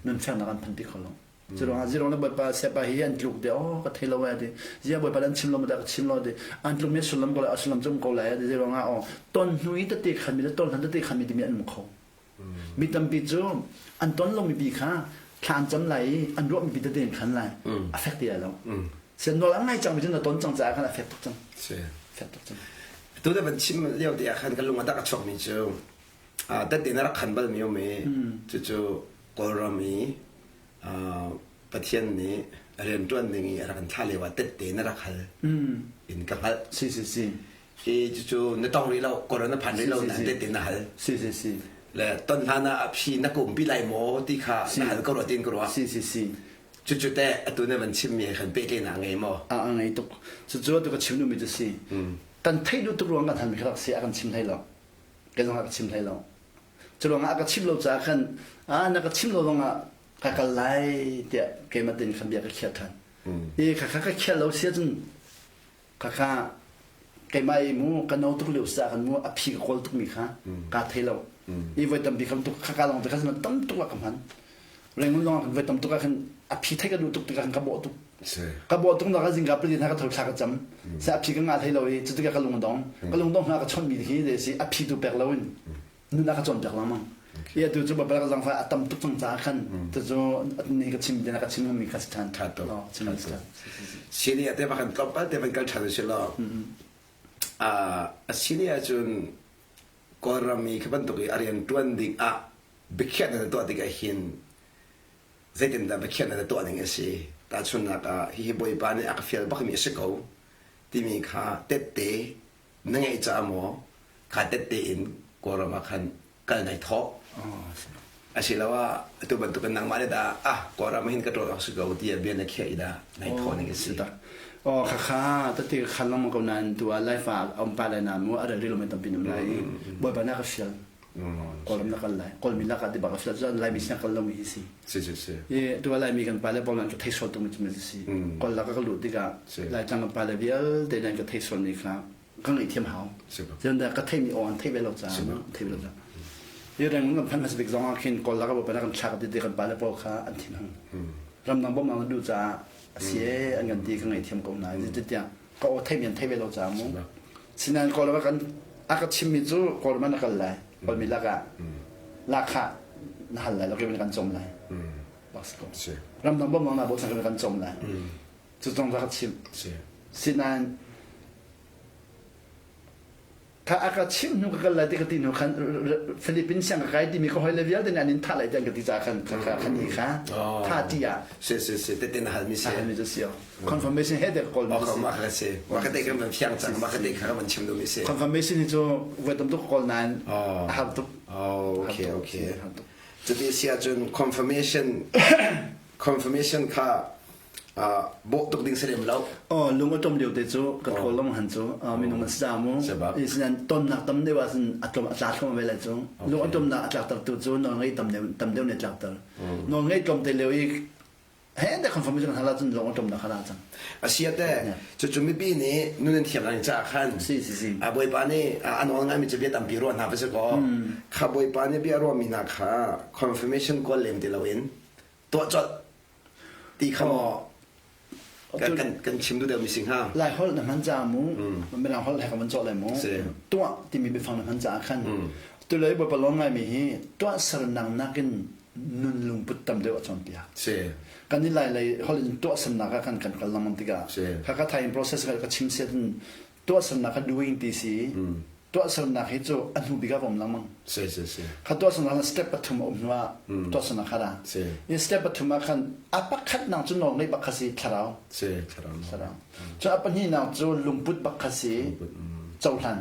nunfeknak an phanpi kho lo. Cu ruangah zirong le Bawipa siapa hi an tluk de oh ka thei lo ai ti zia Bawipa an chim lo ma dah ka chim lo ti an tluk mi sullam ko lai a sullam cu ko lai ti ruangah oh ton hnu i tete khan mi le ton hlan tete khan mi timi an um kho. Mi tampi cu an ton lomi pi kha thla an cam lai i an ruahmi pi tete in khan lai a fek ti lai lo. Sian nawl a ngai cang mi cu na ton cang caah khan a fek tuk cang. Fek tuk cang. Tu da van chim lio te ah khan ka lung a dak a chuak mi cu tette na rak khan balmi um i cucu Kawlram i Pathian nih rianṭuan ding i a rak kan thlah lio ah tette na rak hal in ka hngalh. Si si si. Hi cucu na tong rih lo, Kawlram na phan rih lo nain tette na hal. Si si si. Le ton hlan ah a phi na kumpi lai maw ti kha na hal ko rua tiin ka ruah. Si si si. Cucu teh atu na van chimmi he khan pehtlaihnak a ngei maw? A ngei tuk. Cucu atu ka chim duhmi cu si. Kan theih duh tuk ruang kan halmi kha rak si a kan chim hlei lo. Kei zong a ka chim hlei lo. Cu ruangah a ka chimh lo caah khan ah na ka chimh lo zongah ka kal lai tiah keimah tein khan bia ka khiah ṭhan. I khakha ka khiah lo si ahcun khakha keimah i mu ka no tuk lio caah khan mu a phi ka kawl tukmi kha kaa thei lo. I voi tampi khan tuk khaka lawng te kha tam tuk ah ka hman. Rangoon lawng ah khan voi tam tuk ah khan a phi thei ka duh tuk tikah khan ka bawh tuk. Ka bawh tuk nak ah zingka pali hna ka tho thla ka cam. Se a phi ka ngah hlei lo i cutikah ka lung a dong. Ka lung dong hna ka chawnhmi hi de si a phi tu pek lo in nun a ka cawnpiak lengmang. I atu cu babal ka zangfah a tam tuk cang caah khan tucu ni ka chim ding ka chim mi kha si ṭhan. Ṭha tuk. Sini te ba kan tlawmpal te van kal ṭhan si law. A sini ahcun Kawlram i khi bantuk i a rian ṭuan ding ah biakhiahnak na tuah tikah hin zeitindah biakhiahnak na tuah ning a si? Tahchunhnak ah hihi Bawipa nih a ka fial bakmi a si ko timi kha tette na ngeih caah maw kha tette in Kawlram ah khan kal nai thawh? Asiloah atu bantukin nangmah nih dah ah Kawlram ah hin ka ṭawl awk si ko tiah bia na khiah i dah nai thawh ning a si? Oh khakha tete khan lengmang ko nain tu ah life ah um pa lai na mu a rel rih lo men tampi nam lai Bawipa na ka fial. Kawlram na kal lai. Kawlmi lakah ti bak a si lo. Laimi sin kal lomi hi si. Si si si. I tu Laimi kan pale pawl an ka thei sual tuk mi cu si. Kawl lak ka luh tikah Laitlang kan pale vialte nan ka thei sual mi kha ka ngaihthiam hau. Cun ka theimi aw an theih ve lo caah thei ve lo caah. Hi reng kan phan hmasa bik zong ah khin Kawl lak ah kan thlak ti kan pale pawl kha an thin hung. Ramdang bawmhnak na duh caah a si ee an kan ti ka ngaihthiam ko nain zeicahtiah ka aw theimi an thei ve lo caah mu. Sinain Kawlram ah kan a ka chimmi cu Kawlram ah na kal lai. Kawlmi lakah lahkhah na hal lai lo kei kan cawm lai. Bak si ko. Ramdang bawmhnak na bochan kan cawm lai. Cu zong ka chimh. Sinain Kha a ka chimh hnu ka kal lai ti ka ti hnu khan Philippines siang ka kai timi ka hoi le vialte nih an in thah lai ti an ka ti caah khan kha kha ni kha tha ti ah si si si tete na halmi si halmi cu si confirmation he te ka kawl mi si ma ka si ma ka te kan van fiang cang ma ka te kha van chim dumi si confirmation hi cu voi tam tuk kawl nain a har tuk okay okay cuti si ahcun confirmation confirmation kha bawh tuk ding si lem lo. Oh lung a ṭom lio te cu ka thawl long han cu minung an si ca mu. Sinan tonnak tam deuh ah cun a tlom a tla thluahmah ve lai cu. Lung a ṭomnak a tlakter tu cu nawl ngei tam deuh tam deuh nih tlakter. Nawl ngei tlawm te lio i he te confirmation kan hal ahcun lung a ṭomnak kha ra cang. Asia te cucu mipi nih nun an thiam lang caah khan si si si a bawipa nih a nawl ngaimi cu bia tampi ruah hna va si kaw kha bawipa nih bia ruahmi hna kha confirmation kawl lem ti loin tuah colh ti kha maw kan kan kan chim duh deuh mi si hnga Lai holh na hman caah mu Mirang holh he ka van cawh lai mu tuah timi biafang na hman caah khan tulei Bawipa lawm ngaimi hi tuah sernak nakin nun lungput tam deuh a cawnpiak si kan i lai lei holh in tuah sernak ah kan kan kal lengmang tikah kha ka thain process ka chim siat in tuahsernak kha doing ti si tuahsernak hi cu a hnu bik ah va um lengmang si si si kha tuahsernak step pathum a um hnu ah tuahsernak kha ra si i step pathum ah khan a pakhatnak cu nawl ngeih bak kha si thlarau si thlarau thlarau cu a pahnihnak cu lungput bak kha si cohlan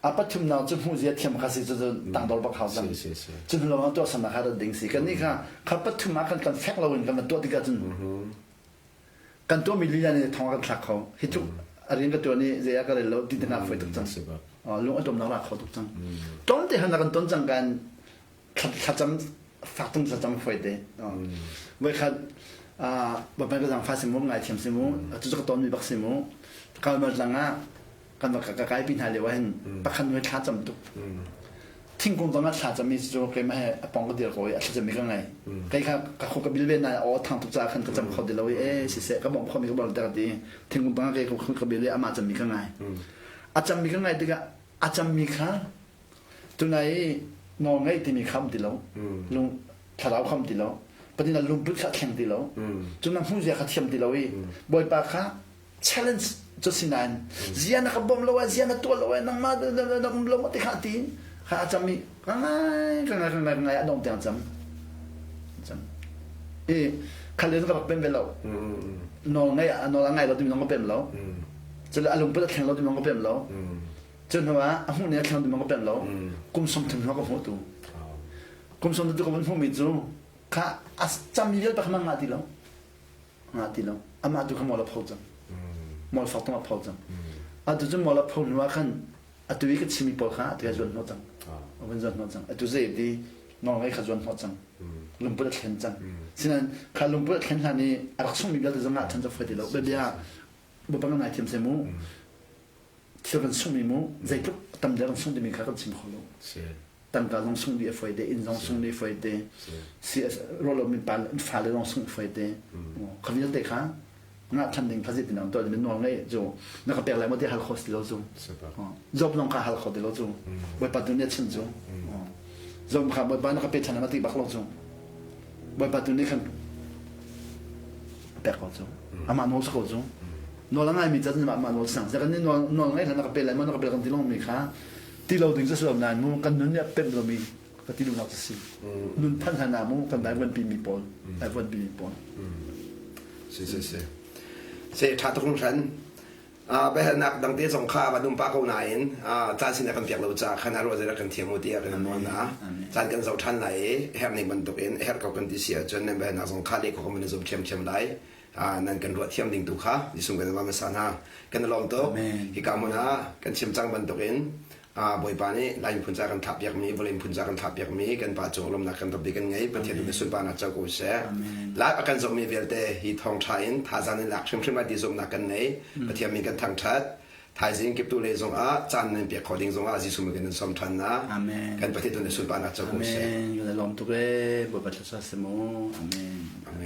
a pathumnak cu hmuhzia thiam kha si cu tangdor bak hau cang si si cu hnu lawng ah tuahsernak kha rat ding si kan nih kha kha pathum ah khan kan fek loin kan van tuah tikah cun Kan tuahmi lila nih thong a kan thlak kho. Hi tluk a rian ka tuan i zei ah ka rel lo ti ding ah fawi tuk cang. Lung a domnak ra kho tuk cang. Ton te han kan ton cang kan thlacam fak tung thlacam fawi te. Voi khat bapak ka zangfa si mu ngai thiam si mu tu ka ton mi bak si mu kalmar tlang ah kan va ka kai pi hna lio ah hin pakhat nu thla cam tuk thingkung tang ah thla cam mi cu keimah he a pong ka dir ko i a thlacam mi ka ngei kei kha ka khu ka bil ve na aw thang tuk caah khan ka cam kho ti lo i e siseh ka bawmh kho mi ka bawmh ter ti thingkung tang ah kei ka bil i amah cam mi ka ngai a cam mi ka ngai tikah a cam mi kha tunai i nawl ngei timi kha um ti lo lung thlarau kha um ti lo patin lungput kha thleng ti lo cun na hmuh zia kha thiam ti lo i bawipa kha challenge cu si nain zia na ka bawm lo ai zia na tuah lo ai nangmah na um lo ma ti kha ti kha a cam i ka ngai ka ngai ka ngai ka ngai a dong tiang cam cam i khal ka rak pem ve lo nawl ngai nawl a ngai lo timi zong ka pem lo cule a lungput a thleng lo timi zong ka pem lo cu hnu ah a hmuh ni a thleng timi zong ka pem lo kum 30 hnu ka hmuh tu kum 30 tu ka vun hmuh mi cu kha a cam mi vialte kha mang ngah ti lo Ngah ti lo. Amah tu kha mual a pho cang. Mual fak tung a pho cang. Atu cu mual a pho hnu ah khan atu i ka chimmi pawl kha atu he zuan hnawh cang. A vun zuan hnawh cang. Atu zei ti nawlngei kha zuan hnawh cang. Lungput a thlen cang. Sinain kha lungput a thlen hlan i a rak sungmi vialte zong ah than cu foi ti lo. Biabia Bawipa kan ngaithiam seh mu. Thil kan sungmi mu zeitluk tam deuh kan sung timi kha kan chim kho lo. Tangka zong sung dih a foi te, inn zong sung dih a foi te, si rolo min pa fale zong sung foi te. Kha vialte kha ngah than ding kha zeitin dah tuah ding nawl ngei cu na ka pek lai maw ti hal kho si lo cu. Job zong kha hal kho ti lo cu. Bawipa tu nih a chim cu. Job kha Bawipa na ka pe than ma ti bak lo cu. Bawipa tu nih khan pek ko cu. Amah nawl si ko cu. Nawl a ngaimi ca cun amah nawl sang. Kan nih nawl nawl ngai hlan na ka pe lai maw na ka pe kan ti long mi kha ti lo ding cu si lo nain mu kan nun nih a pemh lomi ka ti duhnak cu si. Nun phanh hlan ah mu kan vaivuan pi mi pawl vaivuan pi mi pawl. Si si si. Si ṭha tuk hringhran. Biahalnak dangte zong kha van um pah ko nain caan sin a kan piak lo caah khan a ruah zeidah kan thiam u tiah kan nawl hna. Caan kan zoh ṭhan lai i herh ning bantukin herh ko kan ti si ahcun nan biahalnak zong kha leh khawh kan van i zum ṭhiamṭhiam lai. Nan kan ruah thiam ding tu kha Jesuh kan i hmasa hna. Kan i lawm tuk. Hika hmun ah kan chim cang bantukin. Bawipa nih Lai miphun ca kan thlah piakmi, vawlei miphun ca kan thlah piakmi kan pa cung lawmnak kan tampi kan ngei. Pathian nih sunparnak co ko seh. Live a kan zohmi vialte hi thawngṭha in thazaang in lak hrimhrim lai ti zumhnak kan nei. Pathian min kan thangṭhat. Thaizing kiptu le zongah caan nan pek khawh ding zongah Jesuh min kan in sawm ṭhan na. Amen. Kan Pathian tu nih sunparnak co ko seh. Amen. Kan lawm tuk ee. Bawipa thluachuah seh mu. Amen. Amen.